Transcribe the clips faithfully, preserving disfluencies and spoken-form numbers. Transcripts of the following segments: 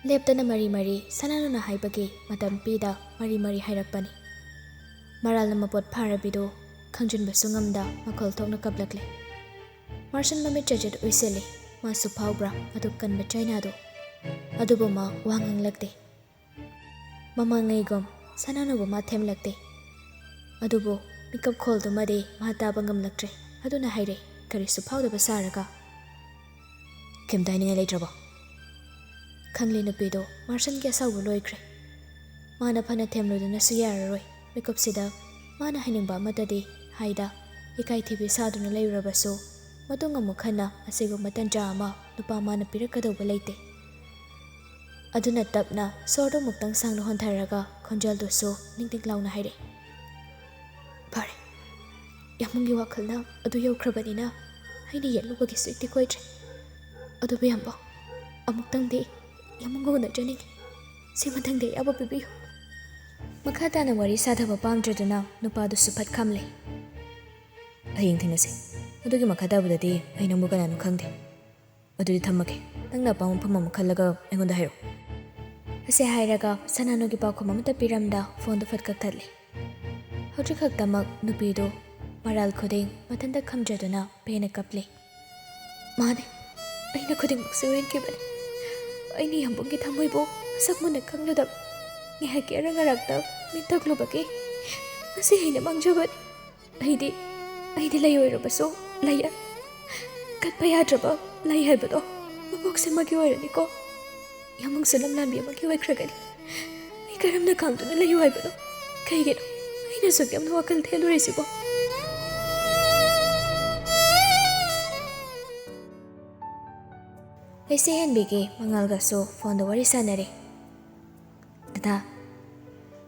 ꯂꯦꯞꯇꯅ ꯃꯔꯤ ꯃꯔꯤ ꯁꯅꯥꯅꯨꯅ ꯍꯥꯏꯕꯒꯤ ꯃꯇꯝ ꯄꯤꯗ ꯃꯔꯤ ꯃꯔꯤ ꯍꯥꯏꯔꯛꯄꯅꯤ꯫ ꯃꯔꯥꯜꯅ ꯃꯄꯣꯠ ꯐꯥꯔꯕꯤꯗꯨ ꯈꯪꯖꯤꯟꯕꯁꯨ ꯉꯝꯗ ꯃꯈꯣꯜ ꯊꯣꯛꯅ ꯀꯞꯂꯛꯂꯦ꯫ ꯃꯥꯔꯁꯟ ꯃꯃꯤꯠ ꯆꯖꯠ ꯎꯏꯁꯤꯜꯂꯤ꯫ ꯃꯥꯁꯨ ꯐꯥꯎꯕ꯭ꯔꯥ ꯃꯗꯨ ꯀꯟꯕ ꯆꯩꯅꯥꯗꯨ? ꯑꯗꯨꯕꯨ ꯃꯥ ꯋꯥ ꯉꯥꯡꯂꯛꯇꯦ꯫ ꯃꯃꯥꯡꯉꯩꯒꯨꯝ ꯁꯅꯥꯅꯨꯕꯨ ꯃꯥ ꯊꯦꯝꯂꯛꯇꯦ꯫ ꯑꯗꯨꯕꯨ ꯃꯤꯀꯞ ꯈꯣꯜꯗꯨꯃꯗꯤ ꯃꯥ ꯇꯥꯕ ꯉꯝꯂꯛꯇ꯭ꯔꯦ꯫ ꯑꯗꯨꯅ ꯍꯥꯏꯔꯦ, ꯀꯔꯤꯁꯨ ꯐꯥꯎꯗꯕ ꯁꯥꯔꯒ, "ꯀꯩꯝꯇ ꯍꯥꯏꯅꯤꯡꯉꯥꯏ ꯂꯩꯇ꯭ꯔꯕꯣ?" ꯈꯪꯂꯦ ꯅꯨꯄꯤꯗꯣ ꯃꯥꯔꯁꯟꯒꯤ ꯑꯁꯥꯎꯕ ꯂꯣꯏꯈ꯭ꯔꯦ꯫ ꯃꯥꯅ ꯐꯅ ꯊꯦꯝꯂꯨꯗꯨꯅꯁꯨ ꯌꯥꯔꯔꯣꯏ꯫ ꯃꯤꯀꯨꯞꯁꯤꯗ ꯃꯥꯅ ꯍꯥꯏꯅꯤꯡꯕ ꯑꯃꯠꯇꯗꯤ ꯍꯥꯏꯗ, ꯏꯀꯥꯏ ꯊꯤꯕꯤ ꯁꯥꯗꯨꯅ ꯂꯩꯔꯨꯔꯕꯁꯨ ꯃꯇꯨꯡ ꯑꯃꯨꯛ ꯍꯟꯅ ꯑꯁꯤꯒꯨꯝꯕ ꯇꯟꯖꯥ ꯑꯃ ꯅꯨꯄꯥ ꯃꯥꯅ ꯄꯤꯔꯛꯀꯗꯧꯕ ꯂꯩꯇꯦ꯫ ꯑꯗꯨꯅ ꯇꯞꯅ ꯁꯣꯔꯗꯨ ꯑꯃꯨꯛꯇꯪ ꯁꯥꯡꯅ ꯍꯣꯟꯊꯔꯒ ꯈꯣꯟꯖꯦꯜꯗꯨꯁꯨ ꯅꯤꯡ ꯅꯤꯡ ꯂꯥꯎꯅ ꯍꯥꯏꯔꯛꯏ, "ꯐꯔꯦ, ꯌꯥꯝꯕꯨꯡꯒꯤ ꯋꯥꯈꯜꯅ ꯑꯗꯨ ꯌꯧꯈ꯭ꯔꯕꯅꯤꯅ ꯑꯩꯅ ꯌꯦꯠꯂꯨꯕꯒꯤꯁꯨ ꯏꯇꯤꯛ ꯑꯣꯏꯗ꯭ꯔꯦ꯫ ꯑꯗꯨꯕꯨ ꯌꯥꯝꯕꯨꯡ, ꯑꯃꯨꯛꯇꯪꯗꯤ ꯌꯥꯝꯕꯨꯡꯒ ꯎꯅꯖꯅꯤꯡꯉꯤ꯫ ꯁꯤ ꯃꯊꯪꯗꯤ ꯑꯌꯥꯕ ꯄꯤꯕꯤꯌꯨ꯫" ꯃꯈꯥ ꯇꯥꯅ ꯋꯥꯔꯤ ꯁꯥꯊꯕ ꯄꯥꯝꯗ꯭ꯔꯗꯨꯅ ꯅꯨꯄꯥꯗꯨꯁꯨ ꯐꯠ ꯈꯝꯂꯦ꯫ "ꯍꯌꯦꯡ ꯊꯦꯡꯅꯁꯤ꯫ ꯑꯗꯨꯒꯤ ꯃꯈꯥ ꯇꯥꯕꯗꯗꯤ ꯑꯩ ꯅꯪꯕꯨ ꯀꯅꯥꯅꯣ ꯈꯪꯗꯦ꯫ ꯑꯗꯨꯗꯤ ꯊꯝꯃꯒꯦ꯫ ꯅꯪꯅ ꯑꯄꯥꯝꯕ ꯃꯐꯝ ꯑꯃ ꯈꯜꯂꯒ ꯑꯩꯉꯣꯟꯗ ꯍꯥꯏꯔꯛꯎ꯫" ꯑꯁꯤ ꯍꯥꯏꯔꯒ ꯁꯅꯥꯅꯨꯒꯤ ꯄꯥꯎꯈꯨꯝ ꯑꯃꯠꯇ ꯄꯤꯔꯝꯗ ꯐꯣꯟꯗꯨ ꯐꯠ ꯀꯛꯊꯠꯂꯦ꯫ ꯍꯧꯖꯤꯛ ꯈꯛꯇꯃꯛ ꯅꯨꯄꯤꯗꯨ ꯃꯔꯥꯜ ꯈꯨꯗꯤꯡ ꯃꯊꯟꯇ ꯈꯝꯖꯗꯨꯅ ꯄꯦꯟꯅ ꯀꯞꯂꯤ꯫ "ꯃꯥꯅꯦ, ꯑꯩꯅ ꯈꯨꯗꯤꯡꯃꯛꯁꯦ ꯍꯨꯟꯈꯤꯕꯅꯤ꯫ ꯑꯩꯅ ꯌꯥꯝꯕꯨꯡꯒꯤ ꯊꯃꯣꯏꯕꯨ ꯃꯁꯛ ꯃꯨꯟꯅ ꯈꯪꯂꯨꯗꯕ, ꯉꯥꯏꯍꯥꯛꯀꯤ ꯑꯔꯪ ꯑꯔꯥꯛꯇ ꯃꯤꯠ ꯇꯣꯛꯂꯨꯕꯒꯤ ꯉꯁꯤ ꯑꯩꯅ ꯃꯥꯡꯖꯕꯅꯤ꯫ ꯑꯩꯗꯤ, ꯑꯩꯗꯤ ꯂꯩ ꯑꯣꯏꯔꯕꯁꯨ ꯂꯩ, ꯀꯠꯄ ꯌꯥꯗ꯭ꯔꯕ ꯂꯩ ꯍꯥꯏꯕꯗꯣ ꯃꯄꯣꯛꯁꯦ ꯑꯃꯒꯤ ꯑꯣꯏꯔꯅꯤꯀꯣ꯫ ꯌꯥꯝꯕꯨꯡꯁꯨ ꯂꯝꯂꯥꯟꯕꯤ ꯑꯃꯒꯤ ꯑꯣꯏꯈ꯭ꯔꯒꯅꯤ꯫ ꯑꯩ ꯀꯔꯝꯅ ꯈꯥꯡꯗꯨꯅ ꯂꯩꯌꯨ ꯍꯥꯏꯕꯅꯣ? ꯀꯩꯒꯤꯅꯣ ꯑꯩꯅ ꯑꯁꯨꯛ ꯌꯥꯝꯅ ꯋꯥꯈꯜ ꯊꯦꯜꯂꯨꯔꯤꯁꯤꯕꯣ?" ꯂꯩꯁꯦ ꯍꯦꯟꯕꯤꯒꯤ ꯃꯉꯥꯜꯒꯁꯨ ꯐꯣꯟꯗ ꯋꯥꯔꯤ ꯁꯥꯟꯅꯔꯤ꯫ "ꯗꯗꯥ,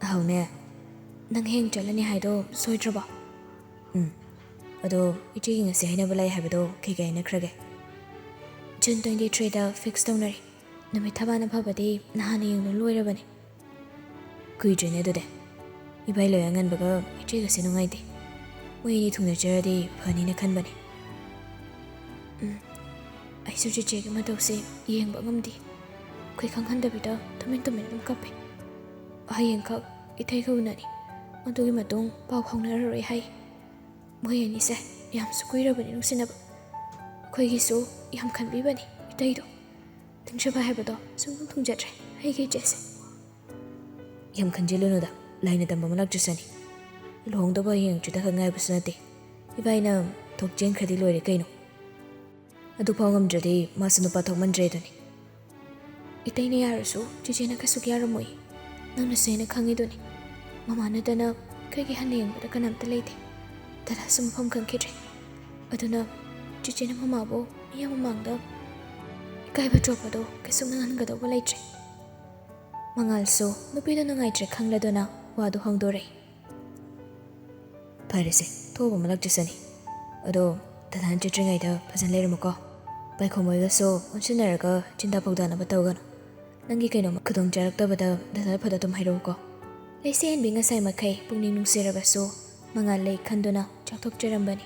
ꯑꯍꯧꯅꯦ, ꯅꯪ ꯍꯌꯦꯡ ꯆꯠꯂꯅꯤ ꯍꯥꯏꯗꯣ ꯁꯣꯏꯗ꯭ꯔꯕꯣ?" "ꯎꯝ꯫ ꯑꯗꯣ ꯏꯆꯦꯒꯤ ꯉꯁꯤ ꯍꯥꯏꯅꯕ ꯂꯩ ꯍꯥꯏꯕꯗꯣ ꯀꯩ ꯀꯩ ꯍꯥꯏꯅꯈ꯭ꯔꯒꯦ?" "June twenty threeꯗ fix ꯇꯧꯅꯔꯦ꯫ ꯅꯨꯃꯤꯠ ꯊꯕꯥꯅ ꯐꯕꯗꯤ ꯅꯍꯥꯟꯅ ꯌꯦꯡꯗꯨꯅ ꯂꯣꯏꯔꯕꯅꯦ꯫" "ꯀꯨꯏꯗ꯭ꯔꯦꯅꯦ ꯑꯗꯨꯗꯤ꯫ ꯏꯕꯥꯏ ꯂꯣꯏ ꯑꯉꯟꯕꯒ ꯏꯆꯦꯒꯁꯦ ꯅꯨꯡꯉꯥꯏꯇꯦ꯫ ꯃꯣꯏ ꯑꯅꯤ ꯊꯨꯡꯅꯖꯔꯗꯤ ꯐꯅꯤꯅ ꯈꯟꯕꯅꯦ꯫" "ꯎꯝ, ꯑꯩꯁꯨ ꯆꯤꯆꯦꯒꯤ ꯃꯇꯧꯁꯦ ꯌꯦꯡꯕ ꯉꯝꯗꯦ꯫ ꯑꯩꯈꯣꯏ ꯈꯪꯍꯟꯗꯕꯤꯗ ꯇꯨꯃꯤꯟ ꯇꯨꯃꯤꯟ ꯑꯗꯨꯝ ꯀꯞꯄꯦ꯫ ꯍꯌꯦꯡꯈꯛ ꯏꯇꯩꯒ ꯎꯅꯅꯤ, ꯑꯗꯨꯒꯤ ꯃꯇꯨꯡ ꯄꯥꯎ ꯐꯥꯎꯅꯔꯔꯣꯏ ꯍꯥꯏ꯫ ꯃꯈꯣꯏ ꯑꯅꯤꯁꯦ ꯌꯥꯝꯁꯨ ꯀꯨꯏꯔꯕꯅꯤ ꯅꯨꯡꯁꯤꯅꯕ꯫ ꯑꯩꯈꯣꯏꯒꯤꯁꯨ ꯌꯥꯝ ꯈꯟꯕꯤꯕꯅꯤ ꯏꯇꯩꯗꯣ꯫ ꯅꯤꯡꯁꯤꯡꯕ ꯍꯥꯏꯕꯗꯣ ꯁꯨꯡꯊꯨꯡ ꯊꯨꯡꯖꯗ꯭ꯔꯦ ꯑꯩꯒꯤ ꯏꯆꯦꯁꯦ꯫ ꯌꯥꯝ ꯈꯟꯖꯤꯜꯂꯨꯅꯨꯗ, ꯂꯥꯏꯅ ꯇꯝꯕ ꯑꯃ ꯂꯥꯛꯆꯁꯅꯤ꯫ ꯂꯨꯍꯣꯡꯗꯧꯕ ꯍꯌꯦꯡ ꯍꯪꯆꯤꯠꯇ ꯈꯛ ꯉꯥꯏꯕꯁꯨ ꯅꯠꯇꯦ꯫ ꯏꯕꯥꯏꯅ ꯊꯣꯛ ꯆꯦꯟꯈ꯭ꯔꯗꯤ ꯂꯣꯏꯔꯦ ꯀꯩꯅꯣ꯫ ꯑꯗꯨꯐꯥꯎ ꯉꯝꯗ꯭ꯔꯗꯤ ꯃꯥꯁꯨ ꯅꯨꯄꯥ ꯊꯣꯛꯃꯟꯗ꯭ꯔꯦ ꯑꯗꯨꯅꯤ꯫ ꯏꯇꯩꯅ ꯌꯥꯔꯁꯨ ꯆꯤꯆꯦꯅ ꯀꯩꯁꯨ ꯌꯥꯔꯝꯃꯣꯏ꯫ ꯅꯪꯅꯁꯨ ꯍꯦꯟꯅ ꯈꯪꯉꯤꯗꯨꯅꯤ꯫ ꯃꯃꯥ ꯅꯠꯇꯅ ꯑꯩꯈꯣꯏꯒꯤ ꯍꯟꯅ ꯌꯦꯡꯕꯗ ꯀꯅꯥꯝꯇ ꯂꯩꯇꯦ꯫ ꯗꯗꯥꯁꯨ ꯃꯐꯝ ꯈꯪꯈꯤꯗ꯭ꯔꯦ꯫ ꯑꯗꯨꯅ ꯆꯤꯆꯦꯅ ꯃꯃꯥꯕꯨ ꯃꯤꯌꯥꯝ ꯃꯃꯥꯡꯗ ꯏꯀꯥꯏꯕ ꯆꯣꯛꯄꯗꯣ ꯀꯩꯁꯨ ꯅꯪꯍꯟꯒꯗꯧꯕ ꯂꯩꯇ꯭ꯔꯦ꯫ ꯃꯉꯥꯜꯁꯨ ꯅꯨꯄꯤꯗꯣ ꯅꯨꯡꯉꯥꯏꯇ꯭ꯔꯦ ꯈꯪꯂꯗꯨꯅ ꯋꯥꯗꯨ ꯍꯣꯡꯗꯣꯔꯛꯏ꯫ ꯐꯔꯦꯁꯦ, ꯊꯣꯛꯑꯕ ꯑꯃ ꯂꯥꯛꯆꯁꯅꯤ꯫ ꯑꯗꯣ ꯗꯗꯥꯅ ꯆꯠꯇ꯭ꯔꯤꯉꯩꯗ ꯐꯖꯅ ꯂꯩꯔꯝꯃꯨꯀꯣ꯫ ꯄꯥꯏꯈꯣꯝꯕ ꯍꯣꯏꯒꯁꯨ ꯑꯣꯟꯁꯤꯟꯅꯔꯒ ꯆꯤꯟꯗꯥ ꯄꯥꯎꯗꯥꯅꯕ ꯇꯧꯒꯅꯨ꯫ ꯅꯪꯒꯤ ꯀꯩꯅꯣꯝꯃ ꯈꯨꯗꯣꯡ ꯆꯥꯔꯛꯇꯕꯗ ꯗꯗꯥ ꯐꯠ ꯑꯗꯨꯝ ꯍꯥꯏꯔꯛꯎꯀꯣ꯫ ꯂꯩꯁꯦ ꯍꯦꯟꯕꯤ ꯉꯁꯥꯏ ꯃꯈꯩ ꯄꯨꯛꯅꯤꯡ ꯅꯨꯡꯁꯤꯔꯕꯁꯨ ꯃꯉꯥꯜ ꯂꯩ ꯈꯟꯗꯨꯅ ꯆꯥꯎꯊꯣꯛꯆꯔꯝꯕꯅꯤ꯫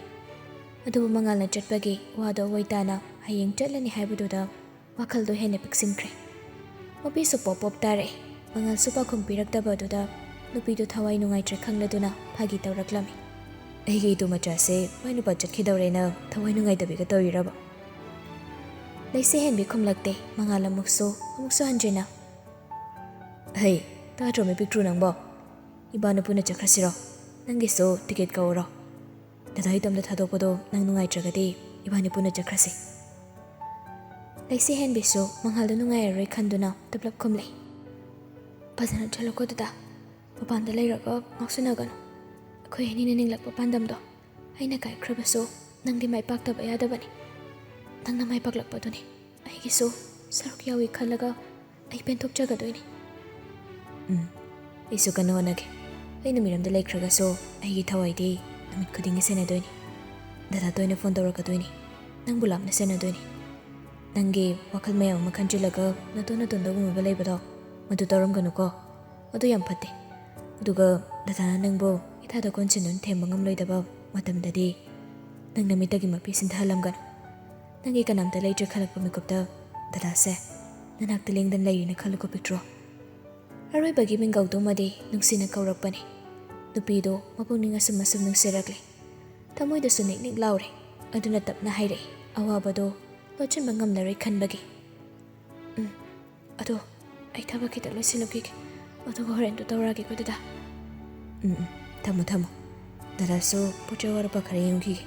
ꯑꯗꯨꯕꯨ ꯃꯉꯥꯜꯅ ꯆꯠꯄꯒꯤ ꯋꯥꯗꯣ ꯑꯣꯏ ꯇꯥꯅ ꯍꯌꯦꯡ ꯆꯠꯂꯅꯤ ꯍꯥꯏꯕꯗꯨꯗ ꯋꯥꯈꯜꯗꯣ ꯍꯦꯟꯅ ꯄꯤꯛꯁꯤꯟꯈ꯭ꯔꯦ꯫ ꯃꯄꯤꯁꯨ ꯄꯣꯞ ꯄꯣꯞ ꯇꯥꯔꯛꯑꯦ꯫ ꯃꯉꯥꯜꯁꯨ ꯄꯥꯎꯈꯨꯝ ꯄꯤꯔꯛꯇꯕ ꯑꯗꯨꯗ ꯅꯨꯄꯤꯗꯨ ꯊꯋꯥꯏ ꯅꯨꯡꯉꯥꯏꯇ꯭ꯔꯦ ꯈꯪꯂꯗꯨꯅ ꯐꯥꯒꯤ ꯇꯧꯔꯛꯂꯝꯃꯤ꯫ "ꯑꯩꯒꯤ ꯏꯇꯨ ꯃꯆꯥꯁꯦ ꯃꯥꯏ ꯅꯨꯄꯥ ꯆꯠꯈꯤꯗꯧꯔꯦꯅ ꯊꯋꯥꯏ ꯅꯨꯡꯉꯥꯏꯇꯕꯤꯒ ꯇꯧꯔꯤꯔꯕ?" ꯂꯩꯁꯦ ꯍꯦꯟꯕꯤ ꯈꯨꯝꯂꯛꯇꯦ꯫ ꯃꯉꯥꯜ ꯑꯃꯨꯛꯁꯨ ꯑꯃꯨꯛꯁꯨ ꯍꯟꯖꯤꯟꯅ, "ꯍꯩ, ꯇꯥꯗ꯭ꯔꯣ ꯃꯤ ꯄꯤꯛꯇ꯭ꯔꯨ ꯅꯪꯕꯣ? ꯏꯕꯥꯅꯤ ꯄꯨꯟꯅ ꯆꯠꯈ꯭ꯔꯁꯤꯔꯣ? ꯅꯪꯒꯤꯁꯨ ꯇꯤꯀꯦꯠ ꯀꯛꯎꯔꯣ? ꯗꯗꯥ ꯏꯇꯣꯝꯇ ꯊꯥꯗꯣꯛꯄꯗꯣ ꯅꯪ ꯅꯨꯡꯉꯥꯏꯇ꯭ꯔꯒꯗꯤ ꯏꯕꯥꯅꯤ ꯄꯨꯟꯅ ꯆꯠꯈ꯭ꯔꯁꯤ꯫" ꯂꯩꯁꯦ ꯍꯦꯟꯕꯤꯁꯨ ꯃꯉꯥꯜꯗꯣ ꯅꯨꯡꯉꯥꯏꯔꯔꯣꯏ ꯈꯟꯗꯨꯅ ꯇꯞꯂꯞ ꯈꯨꯝꯂꯦ꯫ "ꯐꯖꯅ ꯆꯠꯂꯣꯀꯣ ꯗꯗꯥ꯫ ꯃꯄꯥꯟꯗ ꯂꯩꯔꯒ ꯉꯥꯎꯁꯤꯟꯅꯒꯅꯨ꯫ ꯑꯩꯈꯣꯏ ꯑꯅꯤꯅ ꯅꯤꯡꯂꯛꯄ ꯄꯥꯟꯗꯝꯗꯣ ꯑꯩꯅ ꯀꯥꯏꯈ꯭ꯔꯕꯁꯨ ꯅꯪꯗꯤ ꯃꯥꯏ ꯄꯥꯛꯇꯕ ꯌꯥꯗꯕꯅꯤ꯫ ꯅꯪꯅ ꯃꯥꯏ ꯄꯥꯛꯂꯛꯄꯗꯨꯅꯤ ꯑꯩꯒꯤꯁꯨ ꯁꯔꯨꯛ ꯌꯥꯎꯏ ꯈꯜꯂꯒ ꯑꯩ ꯄꯦꯟꯊꯣꯛꯆꯒꯗꯣꯏꯅꯤ꯫" "ꯎꯝ, ꯑꯩꯁꯨ ꯀꯟꯅ ꯍꯣꯠꯅꯒꯦ꯫ ꯑꯩꯅ ꯃꯤꯔꯝꯗ ꯂꯩꯈ꯭ꯔꯒꯁꯨ ꯑꯩꯒꯤ ꯊꯋꯥꯏꯗꯤ ꯅꯨꯃꯤꯠ ꯈꯨꯗꯤꯡꯒꯤ ꯁꯦꯟꯅꯗꯣꯏꯅꯤ꯫ ꯗꯗꯥ ꯇꯣꯏꯅ ꯐꯣꯟ ꯇꯧꯔꯛꯀꯗꯣꯏꯅꯤ꯫ ꯅꯪꯕꯨ ꯂꯥꯞꯅ ꯁꯦꯟꯅꯗꯣꯏꯅꯤ꯫ ꯅꯪꯒꯤ ꯋꯥꯈꯜ ꯃꯌꯥꯝ ꯑꯃ ꯈꯟꯖꯤꯜꯂꯒ ꯅꯇꯣꯟ ꯅꯇꯣꯟꯗ ꯎꯝꯃꯒ ꯂꯩꯕꯗꯣ, ꯃꯗꯨ ꯇꯧꯔꯝꯒꯅꯨꯀꯣ꯫ ꯑꯗꯨ ꯌꯥꯝ ꯐꯠꯇꯦ꯫ ꯑꯗꯨꯒ ꯗꯗꯥꯅ ꯅꯪꯕꯨ ꯏꯊꯥꯗ ꯀꯣꯟꯁꯤꯟꯗꯨꯅ ꯊꯦꯝꯕ ꯉꯝꯂꯣꯏꯗꯕ ꯃꯇꯝꯗꯗꯤ ꯅꯪ ꯅꯃꯤꯠꯇꯒꯤ ꯃꯄꯤ ꯁꯤꯟꯊꯍꯜꯂꯝꯒꯅꯨ꯫ ꯅꯪꯒꯤ ꯀꯅꯥꯝꯇ ꯂꯩꯇ꯭ꯔꯦ ꯈꯜꯂꯛꯄ ꯃꯤꯀꯨꯞꯇ ꯗꯗꯥꯁꯦ ꯅꯅꯥꯛꯇ ꯂꯦꯡꯗꯅ ꯂꯩꯔꯤꯅ ꯈꯜꯂꯨꯀꯣ ꯄꯤꯛꯇ꯭ꯔꯣ꯫ ꯑꯔꯣꯏꯕꯒꯤ ꯃꯤꯡꯒꯧꯗꯨꯃꯗꯤ ꯅꯨꯡꯁꯤꯅ ꯀꯧꯔꯛꯄꯅꯤ꯫ ꯅꯨꯄꯤꯗꯣ ꯃꯄꯨꯛꯅꯤꯡ ꯑꯁꯨꯝ ꯑꯁꯨꯝ ꯅꯨꯡꯁꯤꯔꯛꯂꯦ꯫ ꯊꯃꯣꯏꯗꯁꯨ ꯅꯤꯛ ꯅꯤꯛ ꯂꯥꯎꯔꯦ꯫ ꯑꯗꯨꯅ ꯇꯞꯅ ꯍꯥꯏꯔꯛꯏ, ꯑꯋꯥꯕꯗꯣ ꯂꯣꯠꯁꯤꯟꯕ ꯉꯝꯂꯔꯣꯏ ꯈꯟꯕꯒꯤ꯫ "ꯎꯝ, ꯑꯗꯣ ꯑꯩ ꯊꯕꯛ ꯈꯤꯇ ꯂꯣꯏꯁꯤꯜꯂꯨꯈꯤꯒꯦ, ꯑꯗꯨꯒ ꯍꯣꯔꯦꯟꯗꯣ ꯇꯧꯔꯛꯑꯒꯦꯀꯣ ꯗꯗꯥ"꯫ "ꯎꯝ, ꯎꯝ, ꯊꯝꯃꯣ, ꯊꯝꯃꯣ꯫ ꯗꯗꯥꯁꯨ ꯄꯣꯠ ꯆꯩ ꯑꯋꯥꯠ ꯑꯄꯥ ꯈꯔ ꯌꯦꯡꯈꯤꯒꯦ"꯫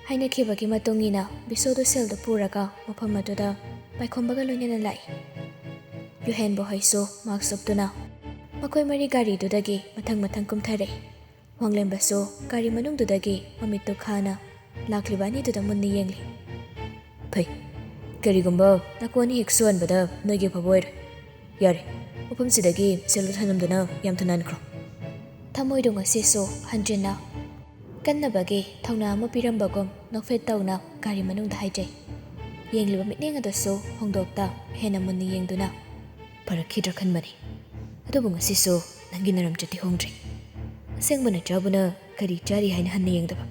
ꯍꯥꯏꯅꯈꯤꯕꯒꯤ ꯃꯇꯨꯡ ꯏꯟꯅ ꯕꯤꯁꯣꯗꯨ ꯁꯦꯜꯗꯨ ꯄꯨꯔꯒ ꯃꯐꯝ ꯑꯗꯨꯗ ꯄꯥꯏꯈꯣꯝꯕꯒ ꯂꯣꯏꯅꯅ ꯂꯥꯛꯏ꯫ ꯌꯨꯍꯦꯟꯕ ꯍꯣꯏꯁꯨ ꯃꯥꯛꯁ ꯎꯞꯇꯨꯅ ꯃꯈꯣꯏ ꯃꯔꯤ ꯒꯥꯔꯤꯗꯨꯗꯒꯤ ꯃꯊꯪ ꯃꯊꯪ ꯀꯨꯝꯊꯔꯛꯏ꯫ ꯋꯥꯡꯂꯦꯝꯕꯁꯨ ꯒꯥꯔꯤ ꯃꯅꯨꯡꯗꯨꯗꯒꯤ ꯃꯃꯤꯠꯇꯨ ꯈꯥꯅ ꯂꯥꯛꯂꯤꯕ ꯑꯅꯤꯗꯨꯗ ꯃꯨꯟꯅ ꯌꯦꯡꯂꯤ꯫ "ꯐꯩ, ꯀꯔꯤꯒꯨꯝꯕ ꯅꯀꯣꯟ ꯑꯅꯤ ꯍꯦꯛ ꯁꯣꯛꯍꯟꯕꯗ ꯅꯣꯏꯒꯤ ꯑꯐꯕ ꯑꯣꯏꯔꯣꯏ꯫ ꯌꯥꯔꯦ, ꯃꯐꯝꯁꯤꯗꯒꯤ ꯁꯦꯜꯗꯨ ꯊꯅꯝꯗꯨꯅ ꯌꯥꯝ ꯊꯨꯅ ꯍꯟꯈ꯭ꯔꯣ"꯫ ꯊꯃꯣꯏꯗꯣ ꯉꯁꯤꯁꯨ ꯍꯟꯖꯤꯟꯅ ꯀꯟꯅꯕꯒꯤ ꯊꯧꯅꯥ ꯑꯃ ꯄꯤꯔꯝꯕꯒꯨꯝ ꯅꯣꯛꯐꯦꯠ ꯇꯧꯅ ꯒꯥꯔꯤ ꯃꯅꯨꯡꯗ ꯍꯥꯏꯖꯩ꯫ ꯌꯦꯡꯂꯤꯕ ꯃꯤꯠꯌꯦꯡ ꯑꯗꯨꯁꯨ ꯍꯣꯡꯗꯣꯛꯇ ꯍꯦꯟꯅ ꯃꯨꯟꯅ ꯌꯦꯡꯗꯨꯅ, "ꯐꯔꯛꯈꯤꯗ꯭ꯔꯥ ꯈꯟꯕꯅꯤ, ꯑꯗꯨꯕꯨ ꯉꯁꯤꯁꯨ ꯅꯪꯒꯤ ꯅꯔꯝꯆꯠꯇꯤ ꯍꯣꯡꯗ꯭ꯔꯤ꯫ ꯑꯁꯦꯡꯕ ꯅꯆꯥꯕꯨꯅ ꯀꯔꯤ ꯆꯥꯔꯤ ꯍꯥꯏꯅ ꯍꯟꯅ ꯌꯦꯡꯗꯕ?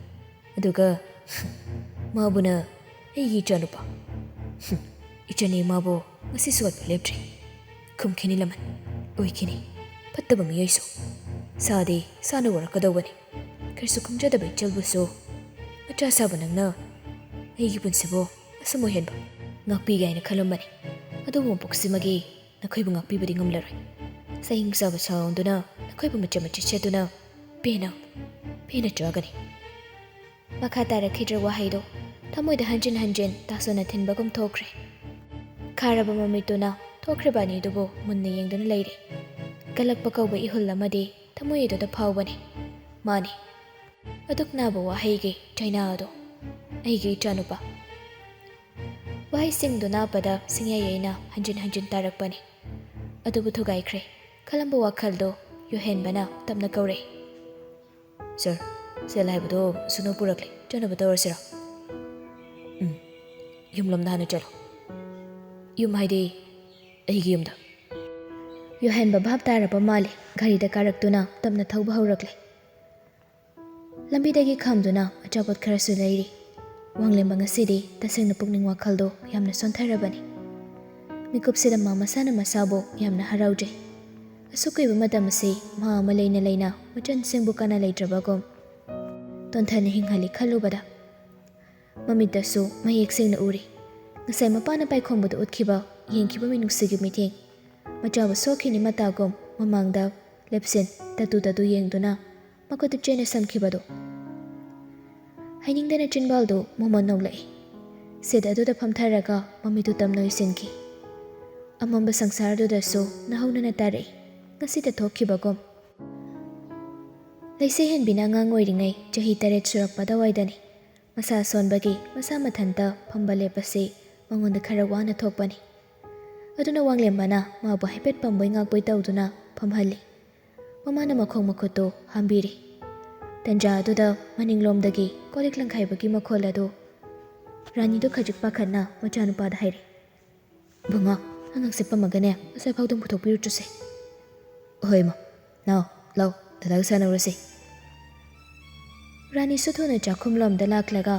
ꯑꯗꯨꯒ ꯃꯥꯕꯨꯅ ꯑꯩꯒꯤ ꯏꯆꯥꯅꯨꯄꯥ꯫ ꯍꯨꯝ, ꯏꯆꯟꯅꯤ ꯃꯥꯕꯨ ꯉꯁꯤ ꯁꯣꯠꯄ ꯂꯦꯞꯇ꯭ꯔꯤ"꯫ ꯈꯨꯝꯈꯤꯅꯤ ꯂꯃꯟ, ꯑꯣꯏꯈꯤꯅꯤ꯫ ꯐꯠꯇꯕ ꯃꯤꯑꯣꯏꯁꯨ ꯁꯥꯗꯤ ꯁꯥꯅ ꯋꯥꯔꯛꯀꯗꯧꯕꯅꯤ꯫ ꯀꯔꯤꯁꯨ ꯈꯪꯖꯗꯕ ꯏꯆꯜꯕꯨꯁꯨ ꯃꯆꯥ ꯁꯥꯕ ꯅꯪꯅ ꯑꯩꯒꯤ ꯄꯨꯟꯁꯤꯕꯨ ꯑꯁꯨꯝ ꯑꯣꯏꯍꯟꯕ ꯉꯥꯛꯄꯤꯒꯦ ꯍꯥꯏꯅ ꯈꯜꯂꯝꯕꯅꯤ꯫ ꯑꯗꯨꯕꯨ ꯃꯄꯣꯛꯁꯤꯃꯒꯤ ꯅꯈꯣꯏꯕꯨ ꯉꯥꯛꯄꯤꯕꯗꯤ ꯉꯝꯂꯔꯣꯏ꯫ ꯁꯍꯤꯡ ꯆꯥꯕ ꯁꯥꯎꯗꯨꯅ ꯅꯈꯣꯏꯕꯨ ꯃꯆꯦꯠ ꯃꯆꯦꯠ ꯁꯦꯠꯇꯨꯅ ꯄꯦꯟꯅ, ꯄꯦꯟꯅ ꯆꯥꯒꯅꯤ꯫ ꯃꯈꯥ ꯇꯥꯔꯛꯈꯤꯗ꯭ꯔꯦ ꯋꯥꯍꯩꯗꯣ꯫ ꯊꯃꯣꯏꯗ ꯍꯟꯖꯤꯟ ꯍꯟꯖꯤꯟ ꯇꯥꯁꯣꯟꯅ ꯊꯤꯟꯕꯒꯨꯝ ꯊꯣꯛꯈ꯭ꯔꯦ꯫ ꯈꯥꯔꯕ ꯃꯃꯤꯠꯇꯨꯅ ꯊꯣꯛꯈ꯭ꯔꯤꯕ ꯑꯅꯤꯗꯨꯕꯨ ꯃꯨꯟꯅ ꯌꯦꯡꯗꯨꯅ ꯂꯩꯔꯦ꯫ ꯀꯜꯂꯛꯄ ꯀꯧꯕ ꯏꯍꯨꯜ ꯑꯃꯗꯤ ꯊꯃꯣꯏ ꯑꯗꯨꯗ ꯐꯥꯎꯕꯅꯤ꯫ ꯃꯥꯅꯤ, ꯑꯗꯨꯛ ꯅꯥꯕ ꯋꯥꯍꯩꯒꯤ ꯆꯩꯅꯥ ꯑꯗꯣ꯫ "ꯑꯩꯒꯤ ꯏꯆꯥꯅꯨꯄꯥ"꯫ ꯋꯥꯍꯩꯁꯤꯡꯗꯨ ꯅꯥꯞꯄꯗ ꯁꯤꯡꯌꯩ ꯌꯩꯅ ꯍꯟꯖꯤꯟ ꯍꯟꯖꯤꯟ ꯇꯥꯔꯛꯄꯅꯤ꯫ ꯑꯗꯨꯕꯨ ꯊꯨꯒꯥꯏꯈ꯭ꯔꯦ ꯈꯜꯂꯝꯕ ꯋꯥꯈꯜꯗꯣ ꯌꯨꯍꯦꯟꯕꯅ ꯇꯞꯅ ꯀꯧꯔꯛꯏ꯫ "ꯁꯥꯔ, ꯁꯦꯜ ꯍꯥꯏꯕꯗꯣ ꯁꯨꯅꯣ ꯄꯨꯔꯛꯂꯦ, ꯆꯠꯅꯕ ꯇꯧꯔꯁꯤꯔꯣ?" "ꯎꯝ, ꯌꯨꯝꯂꯣꯝꯗ ꯍꯥꯟꯅ ꯆꯠꯂꯣ"꯫ "ꯌꯨꯝ ꯍꯥꯏꯗꯤ?" "ꯑꯩꯒꯤ ꯌꯨꯝꯗ"꯫ ꯌꯨꯍꯦꯟꯕ ꯚꯥꯞ ꯇꯥꯔꯕ ꯃꯥꯜꯂꯦ꯫ ꯒꯥꯔꯤꯗ ꯀꯥꯔꯛꯇꯨꯅ ꯇꯞꯅ ꯊꯧꯕ ꯍꯧꯔꯛꯂꯦ꯫ ꯂꯝꯕꯤꯗꯒꯤ ꯈꯥꯝꯗꯨꯅ ꯑꯆꯥꯄꯣꯠ ꯈꯔꯁꯨ ꯂꯩꯔꯤ꯫ ꯋꯥꯡꯂꯦꯝꯕ ꯉꯁꯤꯗꯤ ꯇꯁꯦꯡꯅ ꯄꯨꯛꯅꯤꯡ ꯋꯥꯈꯜꯗꯣ ꯌꯥꯝꯅ ꯁꯣꯟꯊꯔꯕꯅꯤ꯫ ꯃꯤꯀꯨꯞꯁꯤꯗ ꯃꯥ ꯃꯁꯥꯅ ꯃꯁꯥꯕꯨ ꯌꯥꯝꯅ ꯍꯔꯥꯎꯖꯩ꯫ ꯑꯁꯨꯛ ꯀꯨꯏꯕ ꯃꯇꯝ ꯑꯁꯤ ꯃꯍꯥꯛ ꯑꯃ ꯂꯩꯅ ꯂꯩꯅ ꯃꯆꯟꯁꯤꯡꯕꯨ ꯀꯅꯥ ꯂꯩꯇ꯭ꯔꯕꯒꯨꯝ ꯇꯣꯟꯊꯅ ꯍꯤꯡꯍꯜꯂꯤ ꯈꯜꯂꯨꯕꯗ ꯃꯃꯤꯠꯇꯁꯨ ꯃꯌꯦꯛ ꯁꯦꯡꯅ ꯎꯔꯤ꯫ ꯉꯁꯥꯏ ꯃꯄꯥꯅ ꯄꯥꯏꯈꯣꯝꯕꯗ ꯎꯠꯈꯤꯕ ꯌꯦꯡꯈꯤꯕ ꯃꯤꯅꯨꯡꯁꯤꯒꯤ ꯃꯤꯠꯌꯦꯡ꯫ ꯃꯆꯥꯕꯨ ꯁꯣꯛꯈꯤꯅꯤ ꯃꯇꯥꯒꯨꯝ ꯃꯃꯥꯡꯗ ꯂꯦꯞꯁꯤꯟ ꯇꯠꯇꯨ ꯇꯠꯇꯨ ꯌꯦꯡꯗꯨꯅ ꯃꯈꯨꯠꯇꯨ ꯆꯦꯠꯅ ꯁꯝꯈꯤꯕꯗꯨ꯫ ꯍꯩꯅꯤꯡꯗꯅ ꯆꯤꯟꯕꯥꯜꯗꯨ ꯃꯣꯃꯣꯟ ꯅꯣꯛꯂꯛꯏ꯫ ꯁꯤꯠ ꯑꯗꯨꯗ ꯐꯝꯊꯔꯒ ꯃꯃꯤꯠꯇꯨ ꯇꯝꯅ ꯎꯏꯁꯤꯟꯈꯤ꯫ ꯑꯃꯝꯕ ꯁꯪꯁꯥꯔꯗꯨꯗꯁꯨ ꯅꯧꯍꯧꯅꯅ ꯇꯥꯔꯛꯏ꯫ ꯉꯁꯤꯇ ꯊꯣꯛꯈꯤꯕꯒꯨꯝ꯫ ꯂꯩꯁꯦ ꯍꯦꯟꯕꯤꯅ ꯑꯉꯥꯡ ꯑꯣꯏꯔꯤꯉꯩ ꯆꯍꯤ ꯇꯔꯦꯠ ꯁꯨꯔꯛꯄ ꯑꯗꯨꯋꯥꯏꯗꯅꯤ꯫ ꯃꯁꯥ ꯁꯣꯟꯕꯒꯤ ꯃꯁꯥ ꯃꯊꯟꯇ ꯐꯝꯕ ꯂꯦꯞꯄꯁꯤ ꯃꯉꯣꯟꯗ ꯈꯔ ꯋꯥꯅ ꯊꯣꯛꯄꯅꯤ꯫ ꯑꯗꯨꯅ ꯋꯥꯡꯂꯦꯝꯕꯅ ꯃꯥꯕꯨ ꯍꯥꯏꯐꯦꯠ ꯄꯝꯕꯣꯏ ꯉꯥꯛꯄꯣꯏ ꯇꯧꯗꯨꯅ ꯐꯝꯍꯜꯂꯤ꯫ ꯃꯃꯥꯅ ꯃꯈꯣꯡ ꯃꯈꯨꯠꯇꯨ ꯍꯥꯝꯕꯤꯔꯤ꯫ ꯇꯟꯖꯥ ꯑꯗꯨꯗ ꯃꯅꯤꯡꯂꯣꯝꯗꯒꯤ ꯀꯣꯜ ꯂꯤꯛ ꯂꯪꯈꯥꯏꯕꯒꯤ ꯃꯈꯣꯜ ꯑꯗꯨ ꯔꯥꯅꯤꯗꯨ ꯈꯖꯤꯛ ꯄꯥꯈꯠꯅ ꯃꯆꯥꯅꯨꯄꯥꯗ ꯍꯥꯏꯔꯤ꯫ "ꯕꯨꯡꯉꯣ, ꯑꯉꯥꯡꯁꯦ ꯄꯝꯃꯒꯅꯦ ꯑꯁ꯭ꯋꯥꯏꯐꯥꯎꯗꯪ ꯄꯨꯊꯣꯛꯄꯤꯔꯨꯆꯣꯁꯦ꯫" "ꯍꯣꯏ ꯏꯃꯥ, ꯅꯥꯎ, ꯂꯥꯎ, ꯗꯗꯥꯒ ꯁꯥꯟꯅꯧꯔꯁꯤ꯫" ꯔꯥꯅꯤꯁꯨ ꯊꯨꯅ ꯆꯥꯛꯈꯨꯝꯂꯣꯝꯗ ꯂꯥꯛꯂꯒ